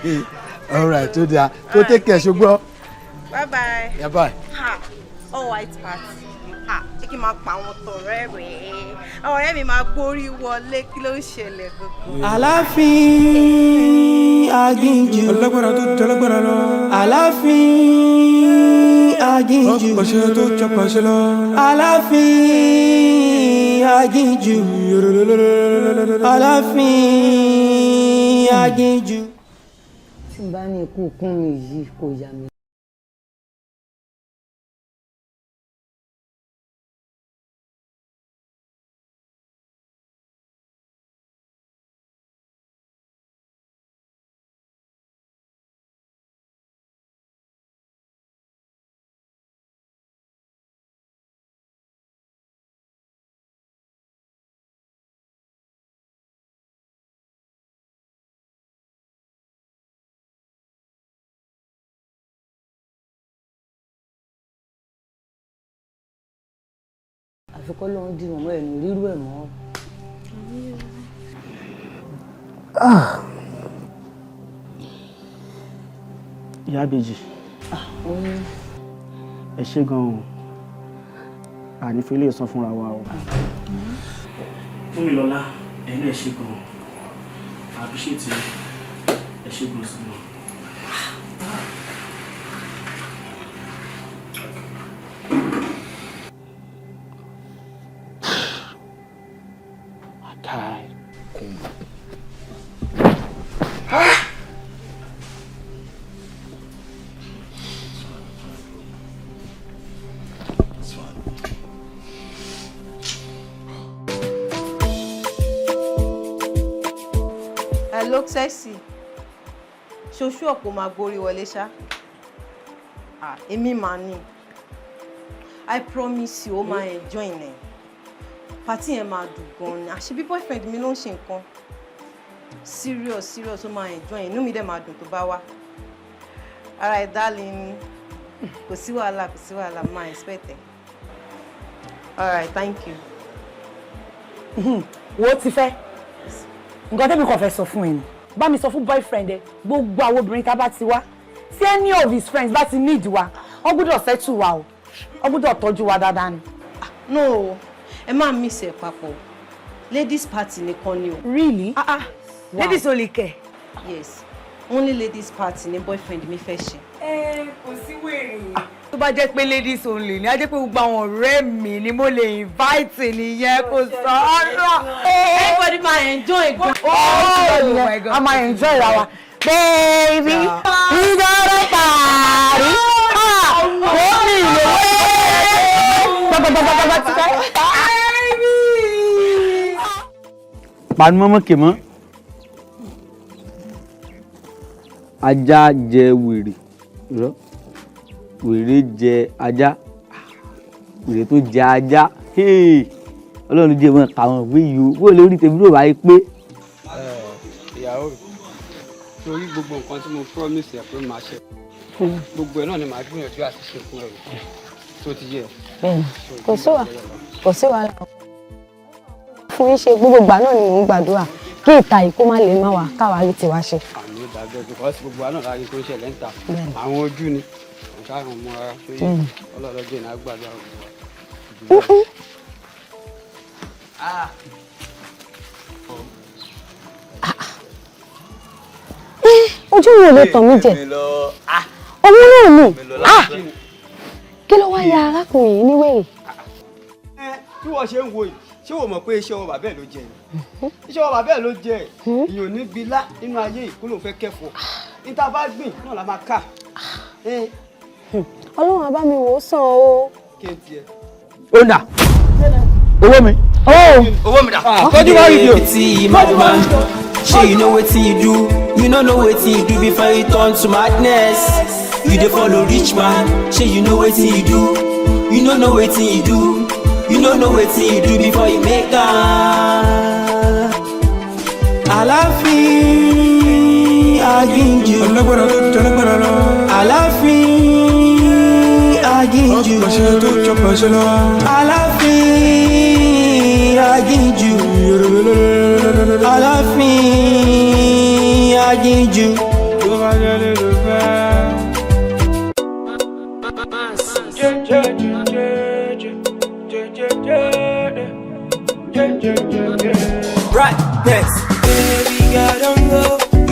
All right, tó dáa, tó take care, ṣùgbọ́n. Bye bye. Yeah, bye. Ha, all white party. Ha, ṣé kí n máa pa àwọn tọ̀rẹ́ rẹ̀? Àwọn ọ̀rẹ́ mi máa gbórí wọlé, kí ló ń ṣẹlẹ̀ gbogbo? Aláàfin aginjù. Alágbára tó jalagbára lọ. Aláàfin aginjù. Ọ̀pọ̀ṣẹ́ tó jọ pàṣẹ lọ. Aláàfin aginjù. Aláàfin aginjù. Tí n bá ní ikú kún mi yìí kò yà mí. Àfi kọ́ ló ń dì wọ́n mọ́ ẹ̀mí rírú ẹ̀ mọ́. Ìyá ìbejì, ẹ ṣé gan-an, àní fi lè san fúnra wa o. Fúnmilọ́lá, ẹ̀yin náà ẹ ṣé gan-an, appreciate you, ẹ ṣé gan-an sí mi. Kai. Hello, sexy. Ṣoṣù ọ̀pọ̀ máa gborí wọlé ṣá. Ah, èmi màá ní. I promise you, ó máa enjoy ẹ̀. Party yẹn máa dùn gan ni. Àṣebí boyfriend mi ló ń ṣe nǹkan. Serious, serious, ó máa enjoy. Inú mi dẹ̀ máa dùn tó bá wá. Alright, darling. Kò sí wàhálà, kò sí wàhálà, máa expect ẹ. Alright, thank you. Wo, ti fẹ́ nǹkan tẹ́mi kàn fẹ́ sọ fún ẹ ni, bá mi sọ fún boyfriend ẹ, gbogbo àwọn obìnrin tá a bá ti wá, tí any of his friends bá ti need wa, wọ́n gbọ́dọ̀ settle wa o, wọ́n gbọ́dọ̀ tọ́jú wa dáadáa ni. No, ẹ má miss ẹ papọ̀. Ladies party nìkan ni o. Really? Ah ah. Wow. Ladies only kẹ. Yes, only ladies party ni boyfriend mi fẹ́ ṣe. Ẹ kò sí wèrè. Tó bá jẹ́ pé ladies only ni, á jẹ́ pé gbogbo àwọn ọ̀rẹ́ mi ni mo lè invite nìyẹn, kò sọ ọ̀rọ̀. Everybody máa enjoy gan. Oh my God. A máa enjoy ra wa. Baby, we gonna party. Ah, ó ní ìlú Panu mọ́mọ́ kè mọ́. Ajá jẹ wèrè, irọ́, wèrè jẹ ajá, wèrè tó jẹ ajá. Hey! Ọlọ́run jẹ́ mọ́ káwọn òwe yìí o, bó lórí tèmi ló wáyé pé. Ìyàwó mi, torí gbogbo nǹkan tí mo promise ẹ pé màá ṣe, gbogbo ẹ náà ni màá gbìyànjú àti ṣe fún ẹ tó ti yẹ. Bẹ́ẹ̀ni, kò sí wàhálà fún yín ṣe. Gbogbo ìgbà náà ni mò ń gbàdúrà kí ìta yìí kó má lè má wà káwa rí tiwa ṣe. Àmì ìdàgbẹ́, because gbogbo wa náà láyé tó ń ṣẹlẹ̀ ń ta. Àwọn ojú ni kò sáà mọ ara tó yẹ. Ọlọ́lọ́jọ́ ìná gbàdúrà gbogbo wa. Ojú mi ò lè tàn mí jẹ, owó náà ni. Kí ló wá ya arákùnrin yìí ní wèrè? Tí wọ́n ṣe ń wo yìí, ṣé wọ́n mọ̀ pé iṣẹ́ ọwọ́ bàbá ẹ̀ ló jẹ ni? Iṣẹ́ ọwọ́ bàbá ẹ̀ ló jẹ. Ìyẹn ò ní gbilá nínú ayé yìí kó lóun fẹ́ kẹ́fọ̀ọ́. Níta bá gbìn náà la máa ká. Ọlọ́run á bá mi wò ó sàn o. Kí n tiẹ̀. Ó nà owó mi. Owó mi dà. Tọ́jú wá rí i o. Wetin mama, shey you know wetin you do? You no know wetin you do before you turn to madness. You dey follow rich man. Shey you know wetin you do? You no know wetin you do. You no know wetin you do before you make am. Aláàfin aginjù. Alágbára tó jalagbára lọ. Aláàfin aginjù. Ọ̀pọ̀ṣẹ tó jọpọ̀ṣẹ lọ. Aláàfin aginjù. Aláàfin aginjù. Tó bá jẹ́ lè ló fẹ́. Brightness. Baby girl, don't go.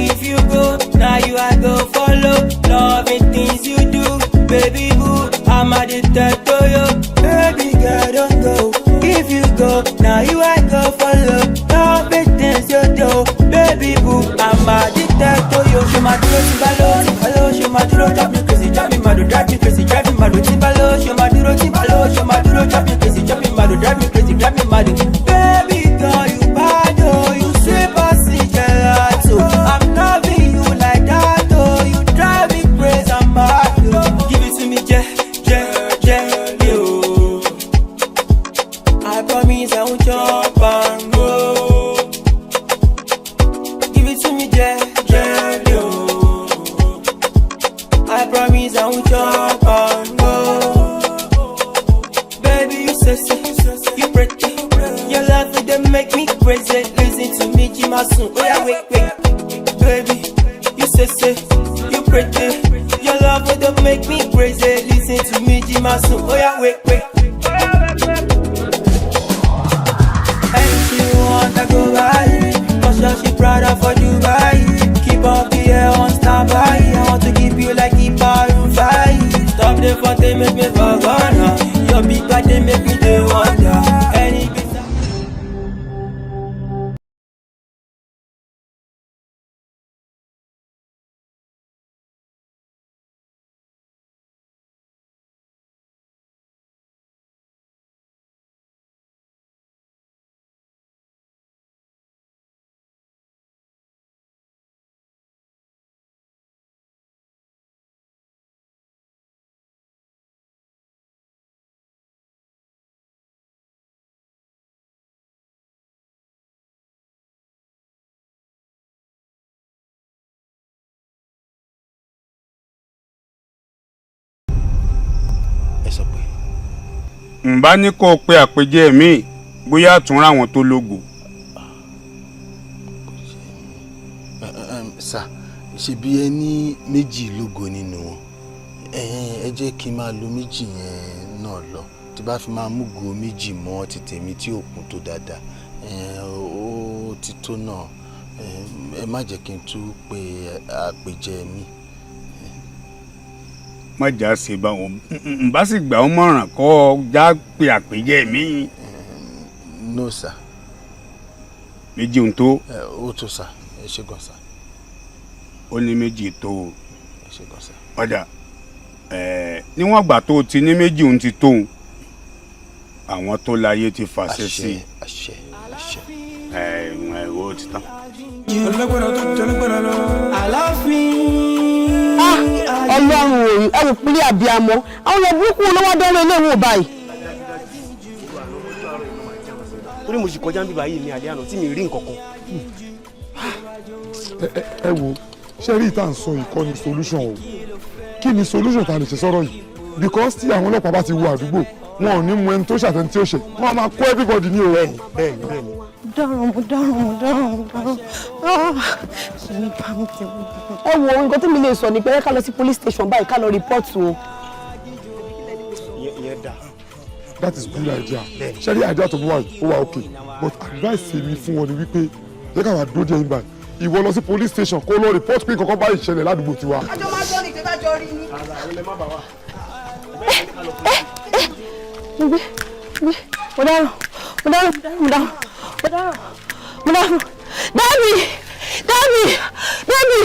If you go, now you I go follow. Loving things you do, baby boo. I'm addicted to you. Baby girl, don't go. If you go, now you I go follow. Loving things you do, baby boo. I'm addicted to you. Show my duro, timbalo, timbalo. Show my duro, drive me crazy, drive me mad, drive me crazy, drive me mad. Timbalo, show my duro, timbalo, show my duro, drive me crazy, drive me mad, drive me crazy, drive me mad. Baby girl, you bad, oh, you sweet past gelato. I'm loving you like that, oh, you drive me crazy, I'm mad, oh. Give it to me, je, je, je, yo. I promise I won't jump and go. Give it to me, je, je, yo. I promise I won't jump and go. Baby, you sexy, you pretty. Your love it dey make me crazy. Listen to me, Jimasun. Oh yeah, wait, wait. Baby, you sexy, you pretty. Your love it dey make me crazy. Listen to me, Jimasun. Oh yeah, wait, wait. And she want to go by. Cause she Prada for Dubai. Keep up the air on standby. I want to keep you like keep on fire. Stop the fuck, they make me forget. Your big body make me dey wonder. Any Ẹ sọ pé. Ǹbá ní kó o pe àpèjẹ mi, bóyá àtúnrà àwọn tó lógo. Sà, ṣebí ẹ ní méjì lógo nínú wọn. Ẹ jẹ́ kí n máa lo méjì yẹn náà lọ. Tí bá fi máa mú go méjì mọ́ ti tèmi tí ò kún tó dáadáa, ó ti tó náà. Ẹ má jẹ́ kí n tún pe àpèjẹ mi. Má jà ṣe bá wọn, ǹbá sì gbà ọ́ mọ̀ràn kọ́ ọ já pe àpèjẹ mi. No sir. Méjì ń tó. Ó tó sir, ẹ ṣé gan sir. Ó ní méjì tó o. Ẹ ṣé gan sir. Ọ̀dà, níwọ̀n ìgbà tó o ti ní méjì ń ti tóun, àwọn tó láyé ti fàṣẹ sí i. Àṣẹ, àṣẹ. Ẹ ẹ Ti tán. Ọlọ́gbọ́dọ̀ tó jọlọ́gbọ́dọ̀ lọ. Aláàfin. Ọlọ́run òyìn ẹrù pínlẹ̀ àbíamọ àwọn ọmọ burúkú ló wá dánwó eléwọ̀n báyìí. Torí mo sì kọjá ń bíbá yìí ní alẹ́ àná tí mi rí nǹkan kan. Ẹ wo, ṣé rí ìta ń sọ ìkọ́ ni solution o? Kí ni solution ta lè ṣe sọ́rọ̀ yìí? Because tí àwọn ọlọ́pàá bá ti wo àdúgbò, wọn ò ní mú ẹni tó ṣàtẹni tí ó ṣe, wọn máa kó everybody ní o. Bẹ́ẹ̀ni, bẹ́ẹ̀ni, bẹ́ẹ̀ni. Dáràn, mo dáràn, mo dáràn, mo dáràn. Ṣe ní bá mi ti wọ́n. Ẹ wo, nǹkan tí mi lè sọ ni pé ká lọ sí police station báyìí, ká lọ report o. Ìyẹn dà. That is good idea. Ṣé rí idea tó mú wá yìí, ó wà okay, but advice mi fún wọn ni wípé jẹ́ ká wà dúró díẹ̀ nígbà ìwọ lọ sí police station kó lọ report pé nǹkan kan báyìí ṣẹlẹ̀ ládùúgbò tiwa. Àjọ máa jọ ní ìpè bá jọ rí ni. Mo gbé, mo gbé, mo dáràn, mo dáràn, mo dáràn, mo dáràn, mo dáràn, dábì, dábì, dábì,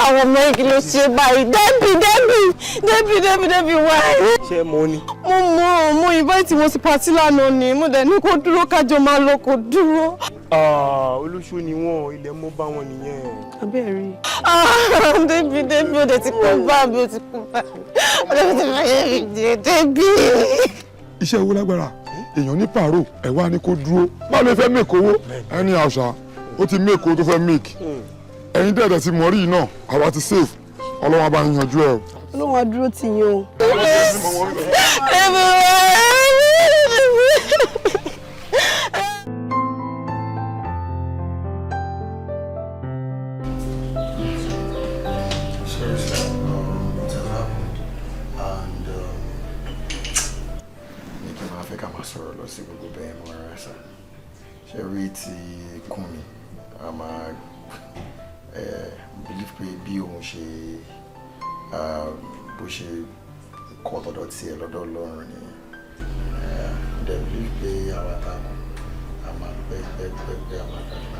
àwọn ọmọ yìí kí ló ṣe báyìí? Dábì, dábì, dábì, dábì, dábì, wáyé. Ṣé mo ní? Mo mọ, mo invite wọn sí party lánàá ni, mo dẹ̀ ní kó dúró kájọ máa lọ, kó dúró. Olóṣó ni wọn, ilẹ̀ mọ́ bá wọn nìyẹn. Abẹ́rẹ́. Débi, débi, ó dẹ̀ ti kó bá mi, ó ti kó bá mi, ó dẹ̀ ti fẹ́ mi jẹ, débi. Iṣẹ́ owó lágbára, èèyàn ní pààrọ̀ ẹ̀ wá ní kó dúró, báwo ló fẹ́ make owó ẹni àṣà ó ti make owó tó fẹ́ make ẹ̀yin dẹ̀dẹ̀ ti mọ̀rí yìí náà, àwa ti save. Ọlọ́wọ́n bá ń yanjú ẹ o. Ọlọ́run á dúró tì yín o. Sorry, sir. It has happened. And ní kí n máa fẹ́ ká máa sọ̀rọ̀ lọ sí gbogbo bẹ́ẹ̀ mọ́ ara sá. Ṣé rí ti kún mi? A máa believe pé bí òun ṣe bó ṣe kọ́ tọ̀dọ̀ tiẹ̀ lọ́dọ̀ Ọlọ́run nìyẹn. Dẹ̀ believe pé àwa tá a kù, a máa pẹ́ pẹ́ pẹ́ pẹ́, a máa dàgbà,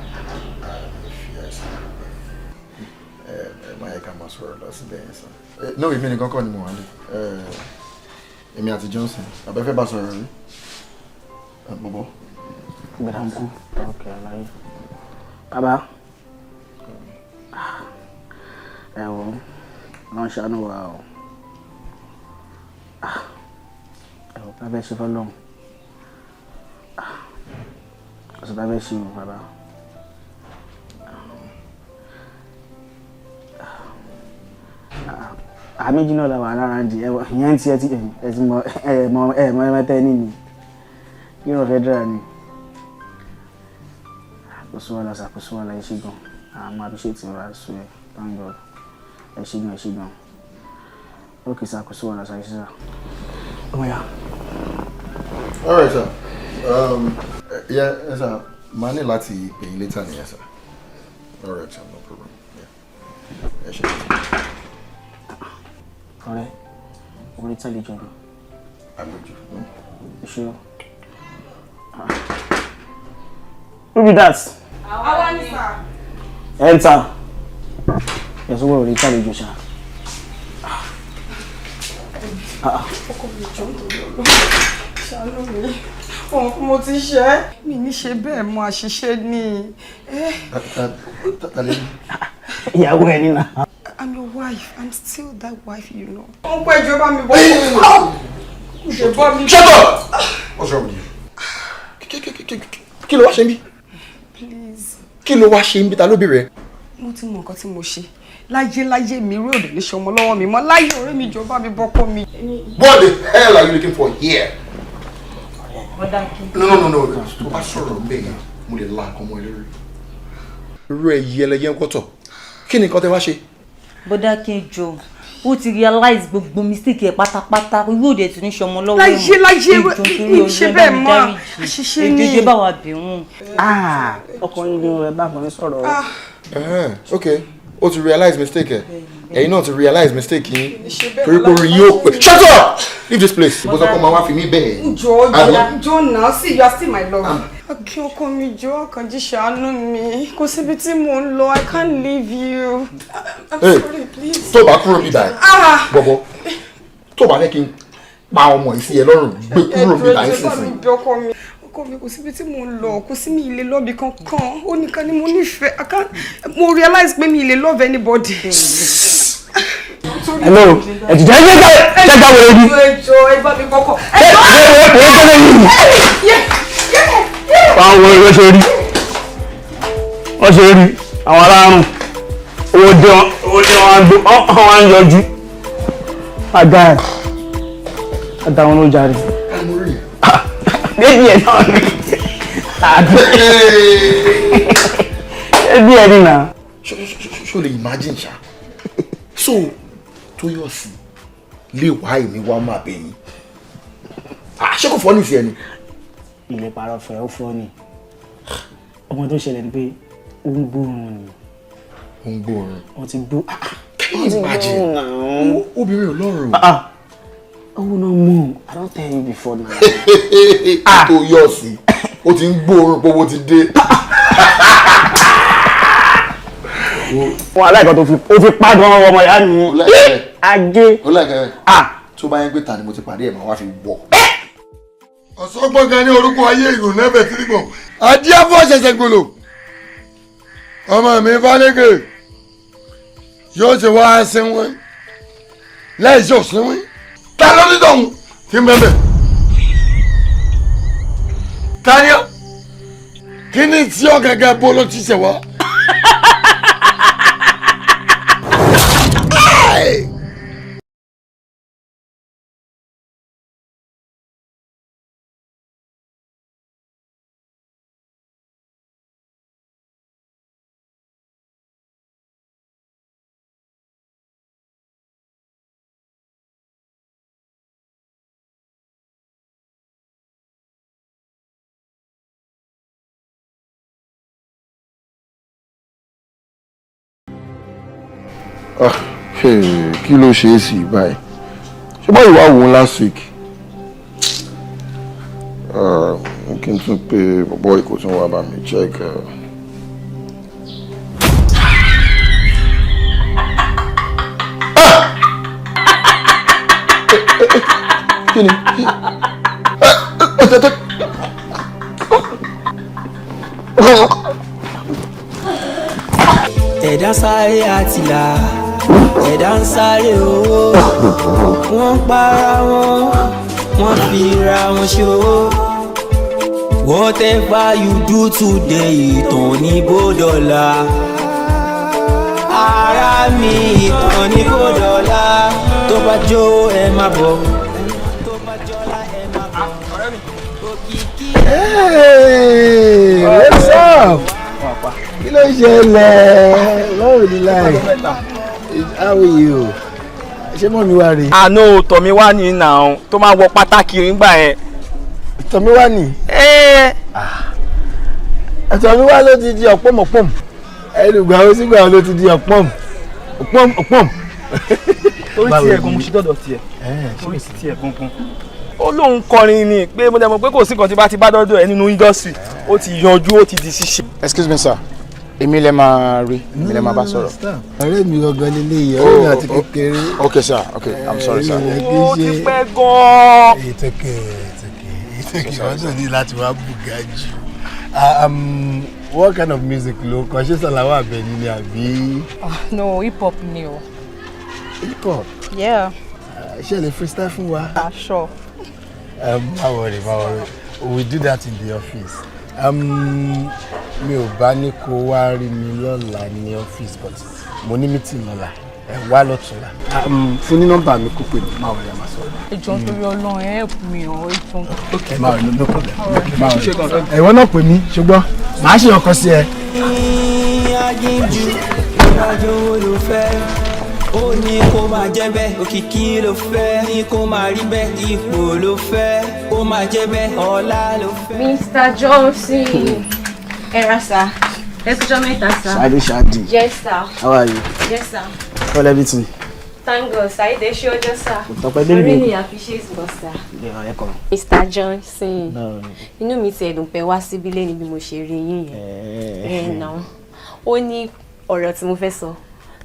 a ní fi àìsàn pẹ́. Ẹ má yẹ ká máa sọ̀rọ̀ lọ síbẹ̀ yẹn sá. No, èmi nìkan kọ́ ni mo wà ní. Èmi àti Johnson, àbẹ́fẹ́ bá sọ̀rọ̀ rí. Bọ̀bọ̀. Uncle. Okay, alaye. Bàbá. Ẹ wo, lọ́n ṣàánú wa o. Ẹ wò, tá a fẹ́ ṣe fọ́lọ́run. Ọ̀sẹ̀ tá a fẹ́ ṣe o, bàbá. Àmì jìnnà la wà lára ń di ìyẹn tí ẹ ti mọ ẹ mọ ẹ mọ ẹ mẹtẹ ní ni kí ló fẹ́ dára ni. Kò sí wàhálà sà, kò sí wàhálà. Ẹ ṣé gan, àmọ́ appreciate wa sùn ẹ. Thank God, ẹ ṣé gan, ẹ ṣé gan. Ok sà, kò sí wàhálà sà, ẹ ṣé sà. Ọmọ ya. All right, sir. Yeah, sir. Màá ní láti pè yín later nìyẹn, sir. All right, sir. No problem. Yeah. Ẹ ṣé. Ọ̀rẹ́, orí tẹ́lẹ̀ jọ ni. Àlejò. Ṣé who be that? Àwa ni sà. Enter. Ẹ̀sùn wọ̀ orí tẹ́lẹ̀ jọ ṣá. Ọkọ mi, jọ, nítorí Ọlọ́run, ṣàánú mi. Òun kí mo ti ṣe é. Mi ní ṣe bẹ́ẹ̀ mọ, àṣìṣe ni. Ìyàwó ẹ nínà. I'm your wife. I'm still that wife, you know. Ó ń pẹ́ ìjọba mi bọ́ fún mi. Ṣe bọ́ mi. Shut up! What's wrong with you? Kí ló wá ṣe ń bí? Please. Kí ló wá ṣe ń bí? Ta ló béèrè ẹ? Mo ti mọ nǹkan tí mo ṣe. Láyé láyé mi, rí òdò ní ṣọmọ lọ́wọ́ mi mọ́. Láyé, ọ̀rẹ́ mi, jọba mi bọ́kọ mi. What the hell are you looking for here? No, no, no, no. Tó bá sọ̀rọ̀ ń bẹ̀ yẹn, mo lè la nǹkan mọ́ ẹ lórí. Irú ẹ yí ẹlẹ́yẹ ń kọ́tọ̀. Kí ni nǹkan tẹ wá ṣe? Bọ́dá kí n jọ, ó ti realize gbogbo mistake ẹ̀ pátápátá, yóò dẹ̀ tún ní sọmọ lọ́wọ́. Láyé láyé, mi ṣe bẹ́ẹ̀ mọ́, àṣìṣe ni. Èjèèjì bá wa bẹ̀ wọ́n. Ọkùnrin ni ẹ bá ọkùnrin sọ̀rọ̀ o. Ok, o ti realize mistake ẹ, ẹ̀yin náà ti realize mistake yín torí pé orin yóò pè. Shut up! Leave this place. Bó sọ pé ọmọ wa fi mí bẹ́ẹ̀. Jọ, jọ, jọ now, see, you are still my love. Akin, ọkọ mi, jọ, Àkànjí, ṣàánú mi. Kò síbi tí mò ń lọ, I can't leave you. I'm Hey, sorry, please. Tó bá kúrò níbà Ah! bọ̀bọ̀, tó bá fẹ́ kí n pa ọmọ yìí sí ẹ lọ́rùn, gbé kúrò níbà yìí Ẹ jọ̀ọ́, bá mi sísìn. bẹ̀ ọkọ mi. Ọkọ mi, kò síbi tí mo ń lọ, kò sí mi ilé lọ́bì kankan. Ó nìkan ni mo nífẹ̀ẹ́. I can't, mo realize pé mi ì lè love anybody. Hello, ẹ̀jẹ̀ jẹ́ jẹ́ jẹ́ wẹ̀rẹ̀ ni. Ẹ jọ̀ọ́, ẹ bá mi kọ́kọ́. Ẹ ẹ ẹ yìí. Wọ́n wo ló ṣe rí. Wọ́n ṣe rí àwọn aláàrùn. Owó dé wọn, owó dé wọn á gbó, wọ́n á ń yọjú. Àga ẹ̀, àga wọn ló jàre. Bébí ẹ̀ náà ni. Bébí ẹ̀ ni nà. Ṣó lè imagine ṣá? So Tóyọ̀sí lè wá èmi wá máa bẹ̀ yín. Ṣé kò fọ́ ní ìsìn ẹni? Ilé parọ́ fẹ́ ó fọ́ ni. Ọmọ tó ṣẹlẹ̀ ni pé ó ń gbóòórùn ni. Ó ń gbóòórùn. Wọ́n ti gbó. Can you imagine? Obìnrin ò lọ́rùn. Owó náà mú. I don tell you before now. Tóyọ̀sí ó ti ń gbóòórùn pé owó ti dé. Wọn aláìkọ́ tó fi ó fi pa gan ọmọ ìyá mi. Ajé. Ó láìka ẹ̀. Tó bá yẹn pé ta ni mo ti pàdé ẹ̀ máa wá fi wọ̀. Ọ̀sọ́gbọ́n kan ní orúkọ ayé ìrò nẹ́bẹ̀ tìrìgbọ̀n adíáfọ́ ṣẹ̀ṣẹ̀ gbòòlò ọmọ mi Fálékè yóò ṣe wá sínwín láì ṣe òsínwín, ta ló ní tọ̀hún tí ń bẹ́ẹ̀ ta ni ọ́? Kí ni tí ọ gẹ́gẹ́ bó ló ti ṣe wá? Ah, hey, kí ló ṣe é sí báyìí? Ṣé báyìí wàá wò ó last week? Ah, kí n tún pé bọ̀bọ̀ ìkó tún wá bá mi check. Ah! Kí ni? Ẹ̀dá sáré àtìlà, ẹ̀dá ń sáré owó, wọ́n ń para wọn, wọ́n fi ra wọn ṣòwò. Whatever you do today, ìtàn ní bódọ́là. Ara mi, ìtàn ní bódọ́là. Tó bá jó ẹ má bọ̀. Hey, what's up? Kí ló ń ṣẹlẹ̀? Báwo ni láì? How are you? Ṣé mọ̀ mi wá rí? Àná tọ̀mí wá ní nà tó máa wọ pátá kiri ńgbà yẹn. Tọ̀mí wá ní? Tọ̀mí wá ló ti di ọ̀pọ̀mọ̀pọ̀m. Ẹnu gbà ó sígbà ló ti di ọ̀pọ̀m. Ọ̀pọ̀m ọ̀pọ̀m. Torí tiẹ̀ gan mo ṣe dọ̀dọ̀ tiẹ̀. Torí tiẹ̀ gangan. Ó lóun kọrin ni pé mo dẹ̀ mọ̀ pé kò sí nǹkan tí bá ti bá dọ́dọ̀ ẹ nínú industry, ó ti yanjú, ó ti di ṣíṣe. Excuse me, sir, èmi lẹ máa rí, èmi lẹ máa bá sọ̀rọ̀. Ọ̀rẹ́ mi gangan lélẹ̀ yìí, ọ̀rẹ́ mi àti kékeré. Okay sir, okay, I'm sorry sir. Ó ti pẹ́ gan-an. It's okay, it's okay, it's okay. Wọ́n tún ní láti wá bùgá jù. What kind of music ló kọ? Ṣé Sàláwà Àbẹ̀ní ni àbí? No, hip hop ni o. Hip hop? Yeah. Ṣé ẹ lè freestyle fún wa? Ah, sure. Má worry, má worry. We do that in the office. Mi ò bá ní kó wá rí mi lọ́la ní office, but mo ní meeting lọ́la. Ẹ wá lọ́túnla. Fún ní nọ́mbà mi kó pè mí, má worry, a máa sọ̀rọ̀. Ẹ jọ̀ọ́, nítorí Ọlọ́run, ẹ help me o, ẹ jọ̀ọ́. Okay, má worry, no problem. Má worry. Ẹ̀wọ́n náà pè mí, ṣùgbọ́n màá ṣe ọkọ sí ẹ. Aginjù ìrìnàjò wo ló fẹ́? Ó ní kó máa jẹ́ bẹ́ẹ̀, òkìkí ló fẹ́, ní kó máa rí bẹ́ẹ̀, ipò ló fẹ́, kó máa jẹ́ bẹ́ẹ̀, ọlá ló fẹ́. Mr. Johnson. Ẹ ra sir. Ẹ kújọ́ mẹ́ta sir. Ṣadé, Ṣadé. Yes sir. How are you? Yes sir. How everything? Thank God sir. Ìdè ṣé ọjọ́ sir. Tọpẹ́ baby. I really appreciate God sir. Yeah, ẹ kọ. Mr. Johnson. No. Inú mi ti ẹ̀dùn pé wá síbí lé ní bí mo ṣe rí yín yẹn. Ẹ nà. Ó ní ọ̀rọ̀ tí mo fẹ́ sọ.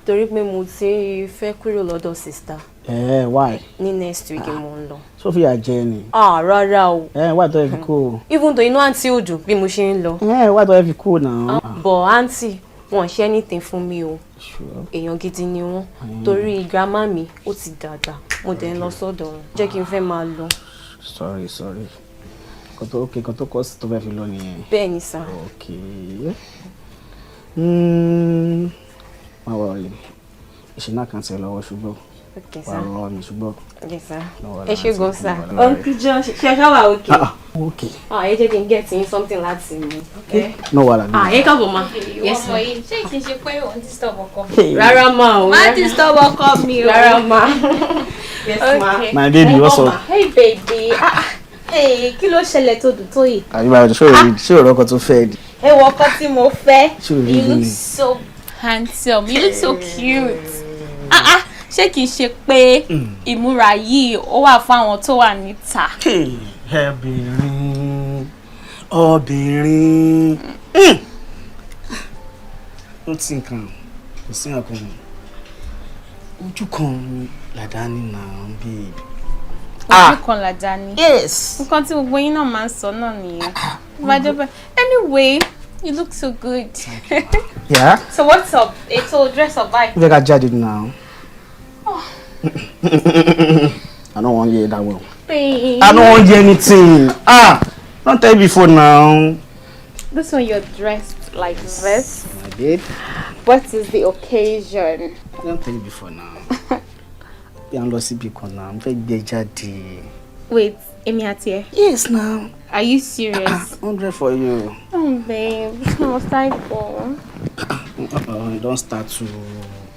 Torí pé mo ti fẹ́ kúrò lọ́dọ̀ sister. Ẹ why? Ní next week mo ń lọ. Sophia jẹ ni. Ah, rárá o. Ẹ why tó ẹ fi kú o? Even though inú àǹtí ò dùn bí mo ṣe ń lọ. Ẹ why tó ẹ fi kú náà? But àǹtí wọn ṣe anything fún mi o. Sure. Èèyàn gidi ni wọ́n. Torí grandma mi ó ti dàgbà. Mo dẹ̀ ń lọ sọ́dọ̀ wọn. Jẹ́ kí n fẹ́ máa lọ. Sorry, sorry. Nǹkan tó, okay, nǹkan tó kọ́ sí tó fẹ́ fi lọ nìyẹn. Bẹ́ẹ̀ ni sir. Okay. Má worry. Ìṣìnà kan ti lọ́wọ́ ṣùgbọ́n. Okay, Wà á sir. lọ́wọ́ mi ṣùgbọ́n. Okay, sir. No wàhálà, Ẹ ṣé gan àǹtí, sir. no wàhálà. Uncle John, ṣe ṣe wà okay? Ah, okay. Ah, ẹ jẹ́ kí n get yín something láti mu. Okay. No wàhálà. No. Ah, ẹ káàbọ̀ ma. Yes, Ọmọ ma. yìí, ṣé kìí ṣe pé òun disturb ọkọ mi? Hey. Rárá ma o. Má disturb ọkọ mi o. Rárá ma. Yes, ma. Okay. My baby, what's up? Hey baby. Ah, ah. Hey, kí ló ṣẹlẹ̀ tó dùn tó yìí? Àyùbá ṣé o ṣé o rọ́kọ tó fẹ́ ni? Ẹ wọ ọkọ tí mo fẹ́. Ṣé o rí You look mi? so handsome. You look so cute. Ah ah, ṣé kìí ṣe pé ìmúra yìí ó wà fún àwọn tó wà níta? Obìnrin, obìnrin. Ó ti nǹkan, kò sí nǹkan. Ojú kan làdá ní náà, babe. Ojú kan làdá ni. Yes. Nǹkan tí gbogbo yín náà máa ń sọ náà nìyẹn. Bá jẹ́ bẹ́ẹ̀. Anyway, you look so good. Yeah? So what's up? Ètò dress up báyìí. Ó fẹ́ ká jáde náà. Oh. I don't want hear that well. Babe. I don't want hear anything. Ah, don't tell me before now. This one you're dressed like this. My babe, What is the occasion? don't tell me before now. Bí a ń lọ síbi kan náà, mo fẹ́ gbé jáde. Wait, èmi àti ẹ. Yes now. Are you serious? 100 for you. Oh babe, must I go? Don't start to.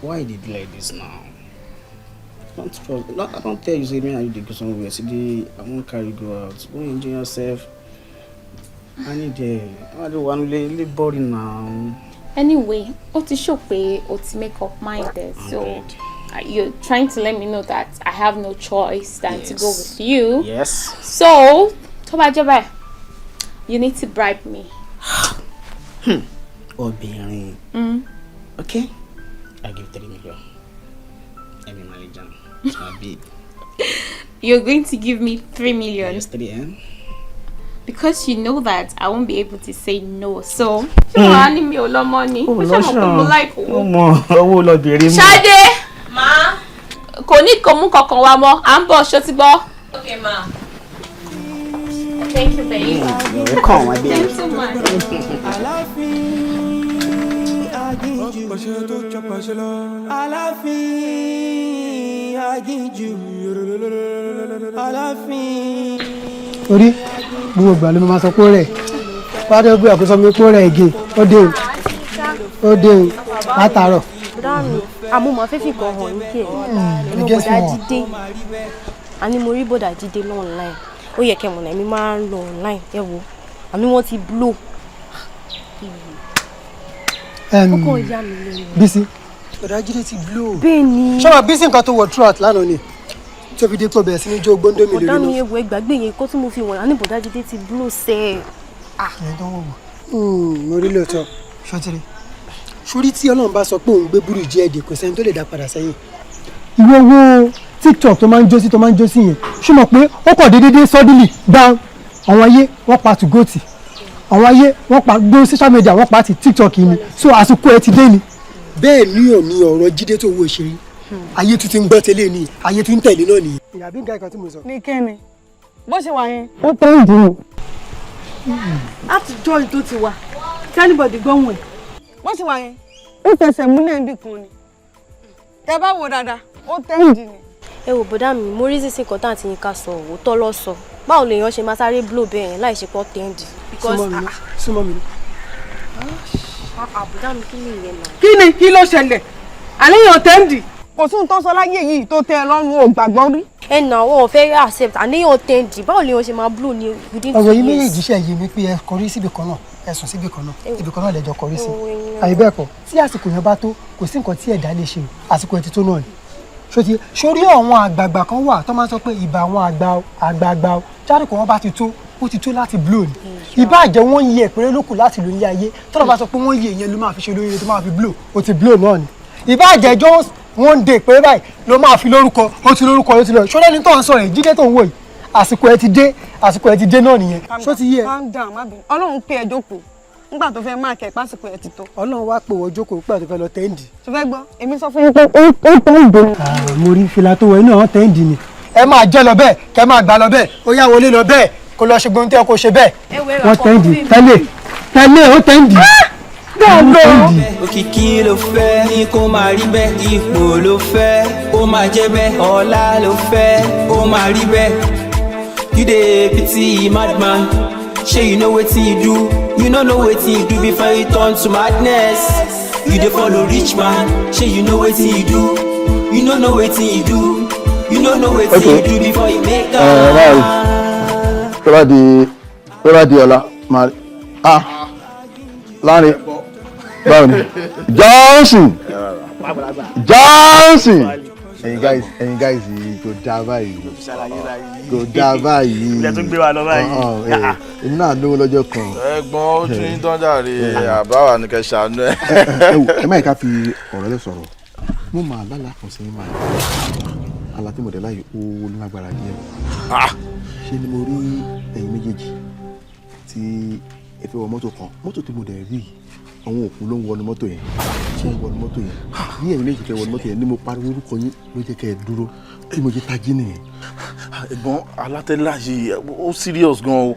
Why you dey do like this now? Don't trust. No, I don't tell you say me and you dey go somewhere today. I wan carry you go out. Go enjoy yourself. I need there. I don't want to live boring now. Anyway, ó ti show pé o ti make up mind there, so you're trying to let me know that I have no choice than to go with you. Yes. So, tó bá jẹ́ báyìí, you need to bribe me. Obìnrin. Okay. I give 3 million. Ẹ̀mí máa lè jẹun. It's my babe. You're going to give me 3 million. Yes, 3 M. Because you know that I won't be able to say no. So, ṣé wàá ní mi ò lọ́mọ ni? Ó Ó ṣe mọ̀ pé mo like Ó owó. mọ owó lọ́bìnrin mú. Ṣadé! Má. Kò ní kò mú kankan wá mọ́, à ń bọ̀, ṣó ti gbọ́? Okay, ma. Thank you, babe. You're welcome, my babe. Thanks so much. Aláàfin aginjù. Pàṣẹ tó jẹ pàṣẹ lọ. Aláàfin aginjù. Aláàfin. Torí gbogbo ìgbà ló máa sọ pé ó rẹ̀ wá dé gbé àkóso mi pé ó rẹ̀ ègè, ó dé o, ó dé o látàárọ̀. Bùdá mi, àmọ́ màá fẹ́ fi nǹkan hàn yín kí ẹ̀. Ẹ mọ̀ Against bọ̀dá wọn. Jídé. Àní mo rí bọ̀dá Jídé lọ online. Ó yẹ kẹ́ mọ̀ náà, èmi máa ń lọ online. Ẹ wo, àní wọ́n ti blow. Ó kàn yà mí lẹ́nu. Bísí, bọ̀dá Jídé ti blow. Bẹ́ẹ̀ni. Ṣọ́wọ́ Bísí, nǹkan tó wọ̀ throughout lánàá ni tó fi dé pé bẹ̀rẹ̀ sí ní jó gbóńdómì Bọ̀dá lórí mi, náà. ewu ẹgbàgbé yẹn kó tí mo fi wọ̀n, àní bọ̀dá Jídé ti blow sẹ́ẹ̀. Ẹni tó ń wò wò, mo rí lóòótọ́ ṣọtiri sórí tí Ọlọ́run bá sọ pé òun gbé burújí ẹ̀dẹ̀, kò sẹ́ni tó lè dá padà sẹ́yìn. Ìwọ wo TikTok tó máa ń jó sí, tó máa ń jó sí yẹn, ṣó mọ̀ pé ó kàn déédéé suddenly gba àwọn ayé wọ́n pa tùgóòtì, àwọn ayé wọ́n pa gbó social media, wọ́n pa ti TikTok yìí ni. So àsìkò ẹ ti dé ni. Bẹ́ẹ̀ ni ò ní ọ̀rọ̀ Jídé tó wo ìṣeré, ayé tún ti ń gbọ́ tẹ́lẹ̀ ní ayé tún ń tẹ̀lé náà nìyí. Ìyàbí nǹkan ẹ̀kan tí mo sọ. Ní kíni bó ṣe wà yẹn. Ó tẹ́ ìdí mi. Látijọ́ yìí tó ti wà tí anybody gbóhùn ẹ̀ bó ṣe wà yẹn, ó fẹsẹ̀ múlẹ̀ níbì kan ni. Tẹ bá wò dáadáa, ó tẹ́ǹdì ni. Ẹ wò bọ̀dá mi, mo rí sísìn kan tá àti yín ká sọ òótọ́ lọ sọ. Báwo lèèyàn ṣe máa sáré blow bẹ́ẹ̀ yẹn láì ṣe pọ́ tẹ́ǹdì? Súnmọ́ mi ní, súnmọ́ mi ní. Ah, bọ̀dá mi, kí ni ìyẹn náà? Kí ni kí ló ṣẹlẹ̀? Àníyàn tẹ́ǹdì, kò sí nǹkan sọ láyé yìí tó tẹ́ ẹ lọ́rùn, ò gbàgbọ́ rí. Ẹ nà wọn ò fẹ́ accept àníyàn tẹ́ǹdì. Báwo lèèyàn ṣe máa blow ní within 2 Ọ̀rọ̀ yìí years? méjèèjì ṣe yé mi pé ẹ kọrí síbi kan náà, ẹ sùn síbi kan náà, ibì kan náà lẹ́jọ́ kọrí sí. Àyè bẹ́ẹ̀ kọ́, tí àsìkò yẹn bá tó, kò sí nǹkan tí ẹ̀dá lè ṣe o. Àsìkò ẹ̀ ti tó náà ni. Ṣó sórí àwọn àgbààgbà kan wà tó máa ń sọ pé ìbà àwọn àgbà o, àgbààgbà o, járìkò wọn bá ti tó, ó ti tó láti blow ni. Ìbá jẹ́ wọ́n yí ẹ̀pẹ̀rẹ̀ lókù láti lò ní ayé, tọ́lọ́ bá sọ pé wọ́n yí èèyàn ló máa fi ṣe lóore tó máa fi blow, ó ti blow náà ni. Ìbá jẹ́ just One day pé báyìí ló máa fi lórúkọ, ó ti lórúkọ, ó ti lọ. Ṣọlá ẹni tó ń sọ̀rọ̀ yìí, Jídé tó ń wò yìí, àsìkò ẹ ti dé, àsìkò ẹ ti dé náà nìyẹn. Ṣó ti yé ẹ? Calm down, má bínú. Ọlọ́run pé ẹ jókòó nígbà tó fẹ́ máa kẹ́ pásìkò ẹ ti tó. Ọlọ́run wá pè wọ́n jókòó pé àti fẹ́ lọ tẹ́ǹdì. Tó fẹ́ gbọ́, èmi sọ fún yín pé ó tẹ́ǹdì ni. Mo rí fìlà tó wọ inú àwọn tẹ́ǹdì ni. Ẹ máa jẹ́ lọ bẹ́ẹ̀, kẹ́ máa gbà lọ bẹ́ẹ̀, ó yá wọlé lọ bẹ́ẹ̀, kó lọ ṣe gbóhùn tí ẹ kò ṣe bẹ́ẹ̀. Wọ́n tẹ́ǹdì tẹ́lẹ̀ tẹ́lẹ̀ ó tẹ́ǹdì. Òkìkí ló fẹ́ ní kó máa rí bẹ́ẹ̀, ipò ló fẹ́ ó máa jẹ́ bẹ́ẹ̀, ọlá ló fẹ́ ó máa rí bẹ́ẹ̀. You dey pity madman, ṣé you know wetin you do? You no know wetin you do before you turn to madness. You dey follow rich man, ṣé you know wetin you do? You no know wetin you do. You no know wetin you do before you make am. Báwo tó bá di ọ̀la máa ah Láre, báwo ni? Johnson, Johnson, ẹ̀yin guys yìí kò dáa báyìí, kò dáa báyìí. Ilẹ̀ tún gbé wa lọ báyìí. Èmi náà lówó lọ́jọ́ kan. Ẹ̀gbọ́n, ó tún yín tán jàre, àbáwá ni kẹ́ ṣàánú ẹ. Ẹ wò, ẹ má yẹ ká fi ọ̀rọ̀ lẹ sọ̀rọ̀. Mo máa lálàá kan sí máa àlá tí mo dẹ̀ láyè, ó lágbára díẹ̀. Ṣé ni mo rí ẹ̀yin méjèèjì tí ẹ fẹ́ wọ mọ́tò kan. Mọ́tò tí mo dẹ̀ rí, àwọn òkú ló ń wọnú mọ́tò yẹn. Ṣé ń wọnú mọ́tò yẹn, bí ẹ̀yin méjèèjì fẹ́ wọnú mọ́tò yẹn ni mo pariwo orúkọ yín, ló jẹ́ kẹ́ ẹ dúró. Bí mo jẹ́ tají nìyẹn. Ẹ̀gbọ́n, alátẹ́lá yìí ó serious gan o.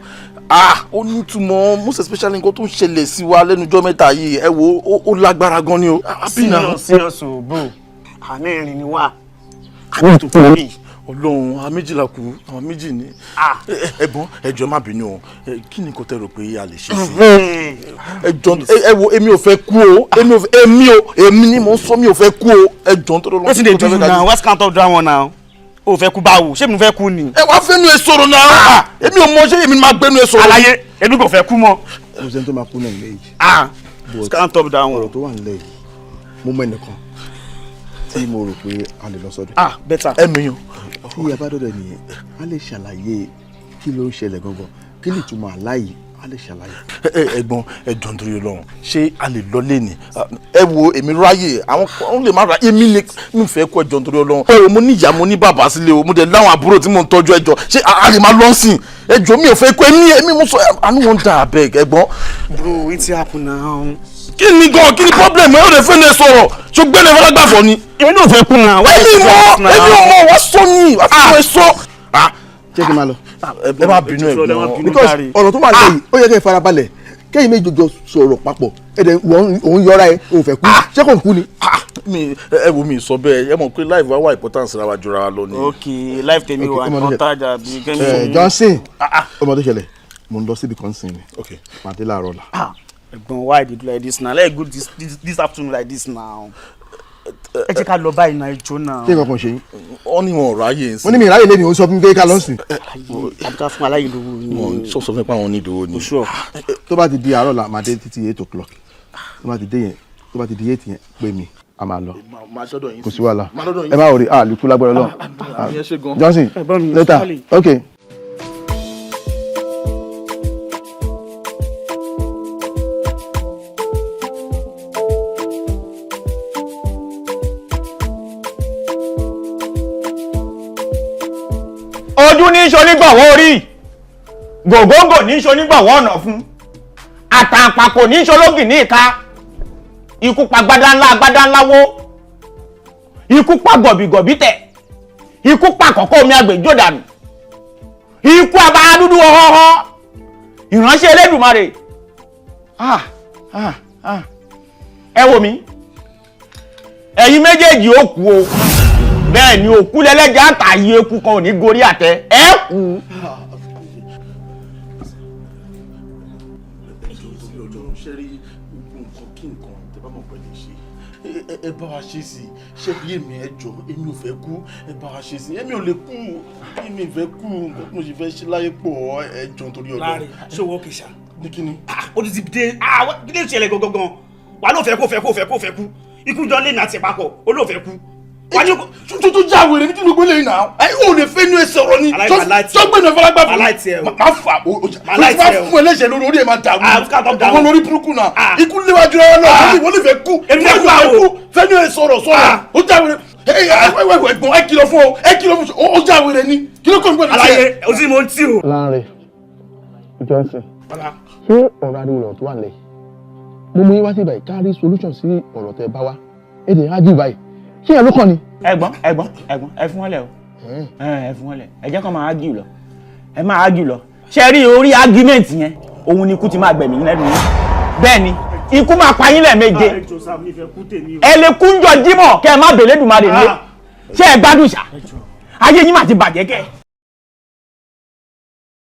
Ah, ó nítumọ̀, most especially nǹkan tó ń ṣẹlẹ̀ sí wa lẹ́nu ọjọ́ mẹ́ta yìí. Ẹ wo, ó lágbára gan ni o. Serious, serious o, bro. Àmì ìrìn ni wá. Àmì tó kú mi. Ọlọ́run, àwọn méjìlá kú, àwọn méjì ni. Ẹ̀gbọ́n, ẹ jọ̀ọ́, má bínú o. Kí ni kò tẹ́ rò pé a lè ṣe sí i? Ẹ jọ̀ọ́, ẹ wo, èmi ò fẹ́ kú o. Èmi ò fẹ́, èmi o, èmi ni mò ń sọ, mi ò fẹ́ kú o. Ẹ jọ̀ọ́, nítorí Ọlọ́run. Wetin dey do you now? What's count of that one now? O fẹ́ kú báwo? Ṣé mi fẹ́ kú ni? Ẹ wá fẹ́nu ẹ sọ̀rọ̀ náà. Èmi ò mọ, ṣé èmi máa gbẹ́nu ẹ sọ̀rọ̀? Àlàyé, èmi kò fẹ́ kú mọ́. Kò sẹ́ni tó máa kú náà méjì. Ah, count of that one. Ọ̀rọ̀ tó wà nílẹ̀ yìí, mo mọ ẹnìkan tí mo rò pé a lè lọ sọ́dọ̀. Ah, better. Ẹnu yàn. Tí a bá dọ̀dọ̀ nìyẹn, a lè ṣàlàyé kí ló ń ṣẹlẹ̀ gangan, kí lè túmọ̀ àlá yìí, a lè ṣàlàyé. Ẹ̀gbọ́n, ẹ jọ̀ọ́, nítorí Ọlọ́run, ṣé a lè lọ lẹ́ni? Ẹ wo, èmi ráyè, àwọn kan lè má ra, èmi ni mi fẹ́ kú. Ẹ jọ̀ọ́, nítorí Ọlọ́run. Ẹ wo, mo ní ìyá, mo ní bàbá sílé o, mo dẹ̀ láwọn àbúrò tí mò ń tọ́jú. Ẹ jọ̀ọ́, ṣé a lè máa lọ sìn? Ẹ jọ̀ọ́, mi ò fẹ́ kú. Èmi mo sọ, I no wan die, abeg, ẹ̀gbọ́n. Bro, wetin happen now? Kí ni gan, kí ni problem ẹ? Ó lè fẹ́ ní ẹ sọ̀rọ̀, ṣó gbẹ́ni fọlágbàfọ̀ ni. Èmi náà fẹ́ kú náà. Èmi mọ, èmi ò mọ, wá sọ ni, wá fún ẹ sọ. Ṣé kí n máa lọ? Ẹ má bínú, ẹ̀gbọ́n. Because ọ̀rọ̀ tó wà lẹ́yìn, ó yẹ kẹ́ ẹ farabalẹ̀, kẹ́yìn méjì jọ sọ̀rọ̀ papọ̀. Ẹ dẹ̀ òun yọra ẹ, òun fẹ́ kú, ṣé kò ń kú ni? Mi ẹ wo, mi sọ bẹ́ẹ̀. Ẹ mọ̀ pé life wa wà importance ra wa jura wa lọ ni. Ok, life tèmi wà ọ̀tajà bíi kẹ́mi. Ẹ Johnson, ọmọ tó ṣẹlẹ̀, mo ń lọ síbi kan sìn ni, pàdé láàárọ̀ la. Ẹ̀gbọ́n, why dey do like this now? Let's go this afternoon like this now. Ẹ jẹ́ ká lọ báyìí náà, ìjọ náà. Ṣé nǹkan kan ṣe yín? Wọ́n ní wọn ò ráyè ń Wọ́n ní mi ìráyè lé ní, òun sọ fún mi pé ká lọ sìn. Àbí ká fún aláyè lówó ni? Wọn sọ fún mi pé àwọn onídòwò ni. Tó bá ti di àárọ̀ la, máa dé títí 8 o'clock. Tó bá ti dé yẹn, tó bá ti di 8 yẹn, pè mí, a máa lọ. Kò sí wàhálà, ẹ má wòrí, a lè kú lágbára Ọlọ́run. Johnson, later, okay. Ojú ní í ṣonígbọ̀wọ́ orí, gògóńgò ní í ṣonígbọ̀wọ́ ọ̀nà fún, àtàǹpàkò ní í ṣológì ní ìka. Ikú pa gbádá ńlá, gbádá ńlá wó. Ikú pa gọ̀bìgọ̀bì tẹ̀. Ikú pa kọ̀kọ́ omi agbèjò dànù. Ikú abara dúdú họ́họ́họ́, ìránṣẹ́ Elédùmarè. Ah ah ah, ẹ wò mí, ẹ̀yin méjèèjì ó kú o. Bẹ́ẹ̀ ni, òkú lẹ́lẹ́jà àtàyè, eku kan ò ní gorí àtẹ, ẹ kú. Ṣe rí gbogbo nǹkan kí nǹkan tẹ bá mọ̀ pé lè ṣe, ẹ bá wa ṣe sí i. Ṣé bí èmi, ẹ jọ, èmi ò fẹ́ kú. Ẹ bá wa ṣe sí i, èmi ò lè kú, èmi ò fẹ́ kú. Nǹkan tí mo ṣe fẹ́ ṣe láyé pọ̀. Ẹ jọ, nítorí Ọlọ́run. Láàrin ṣé owó kìí ṣá. Ní kíni? Ó ti dé, kí ló ṣẹlẹ̀ gangan? Wà ló fẹ́ kó fẹ́ kó fẹ́ kó fẹ́ kú. Ikú jọ lé ní àti papọ̀, ó ló fẹ́ kú. Tó tó já wèrè ní kí gbogbo eléyìí náà, ẹ ò lè fẹ́ inú ẹ sọ̀rọ̀ ni. Sọgbẹ́ni ọ̀fọlágbá fún mi máa fà ó máa fún ẹlẹ́ṣẹ̀ lórí orí ẹ̀ máa dàrú ọmọ lórí burúkú náà, ikú léwájú ẹ náà, wọ́n lè fẹ́ kú, wọ́n lè fẹ́ kú. Fẹ́nu ẹ sọ̀rọ̀ sọ̀rọ̀, ó já wèrè. Ẹ̀gbọ́n, ẹ kìlọ̀ fún ọ, ẹ kìlọ̀ fún ọ, ó já wèrè ni. Kí ló kọ́ mi pẹ̀lú tiẹ̀. Aláyé o sì mò ń tì o. Lanre Johnson, ṣé ọ̀rọ̀ ariwo lọ̀rọ̀ tó wà nílẹ̀? Mo mú yín wá sí ibàyìí ká rí solution sí ọ̀rọ̀ tẹ́ bá wá, èdè ájú báyìí, ṣé ẹ ló kàn ni? Ẹ̀gbọ́n, ẹ̀gbọ́n, ẹ̀gbọ́n, ẹ fún wọn lẹ o, ẹ fún wọn lẹ, ẹ jẹ́ kó máa argue lọ, ẹ máa argue lọ. Ṣe rí orí argument yẹn, òun ni ikú ti máa gbẹ̀mí lẹ́nu yín. Bẹ́ẹ̀ ni, ikú máa pa yín lẹ́ẹ̀méje. Ẹ lè kúnjọ jímọ̀ kẹ́ ẹ má bèlè dùmarè lé. Ṣé ẹ gbádùn ṣá? Ayé yín mà ti bàjẹ́ kẹ́.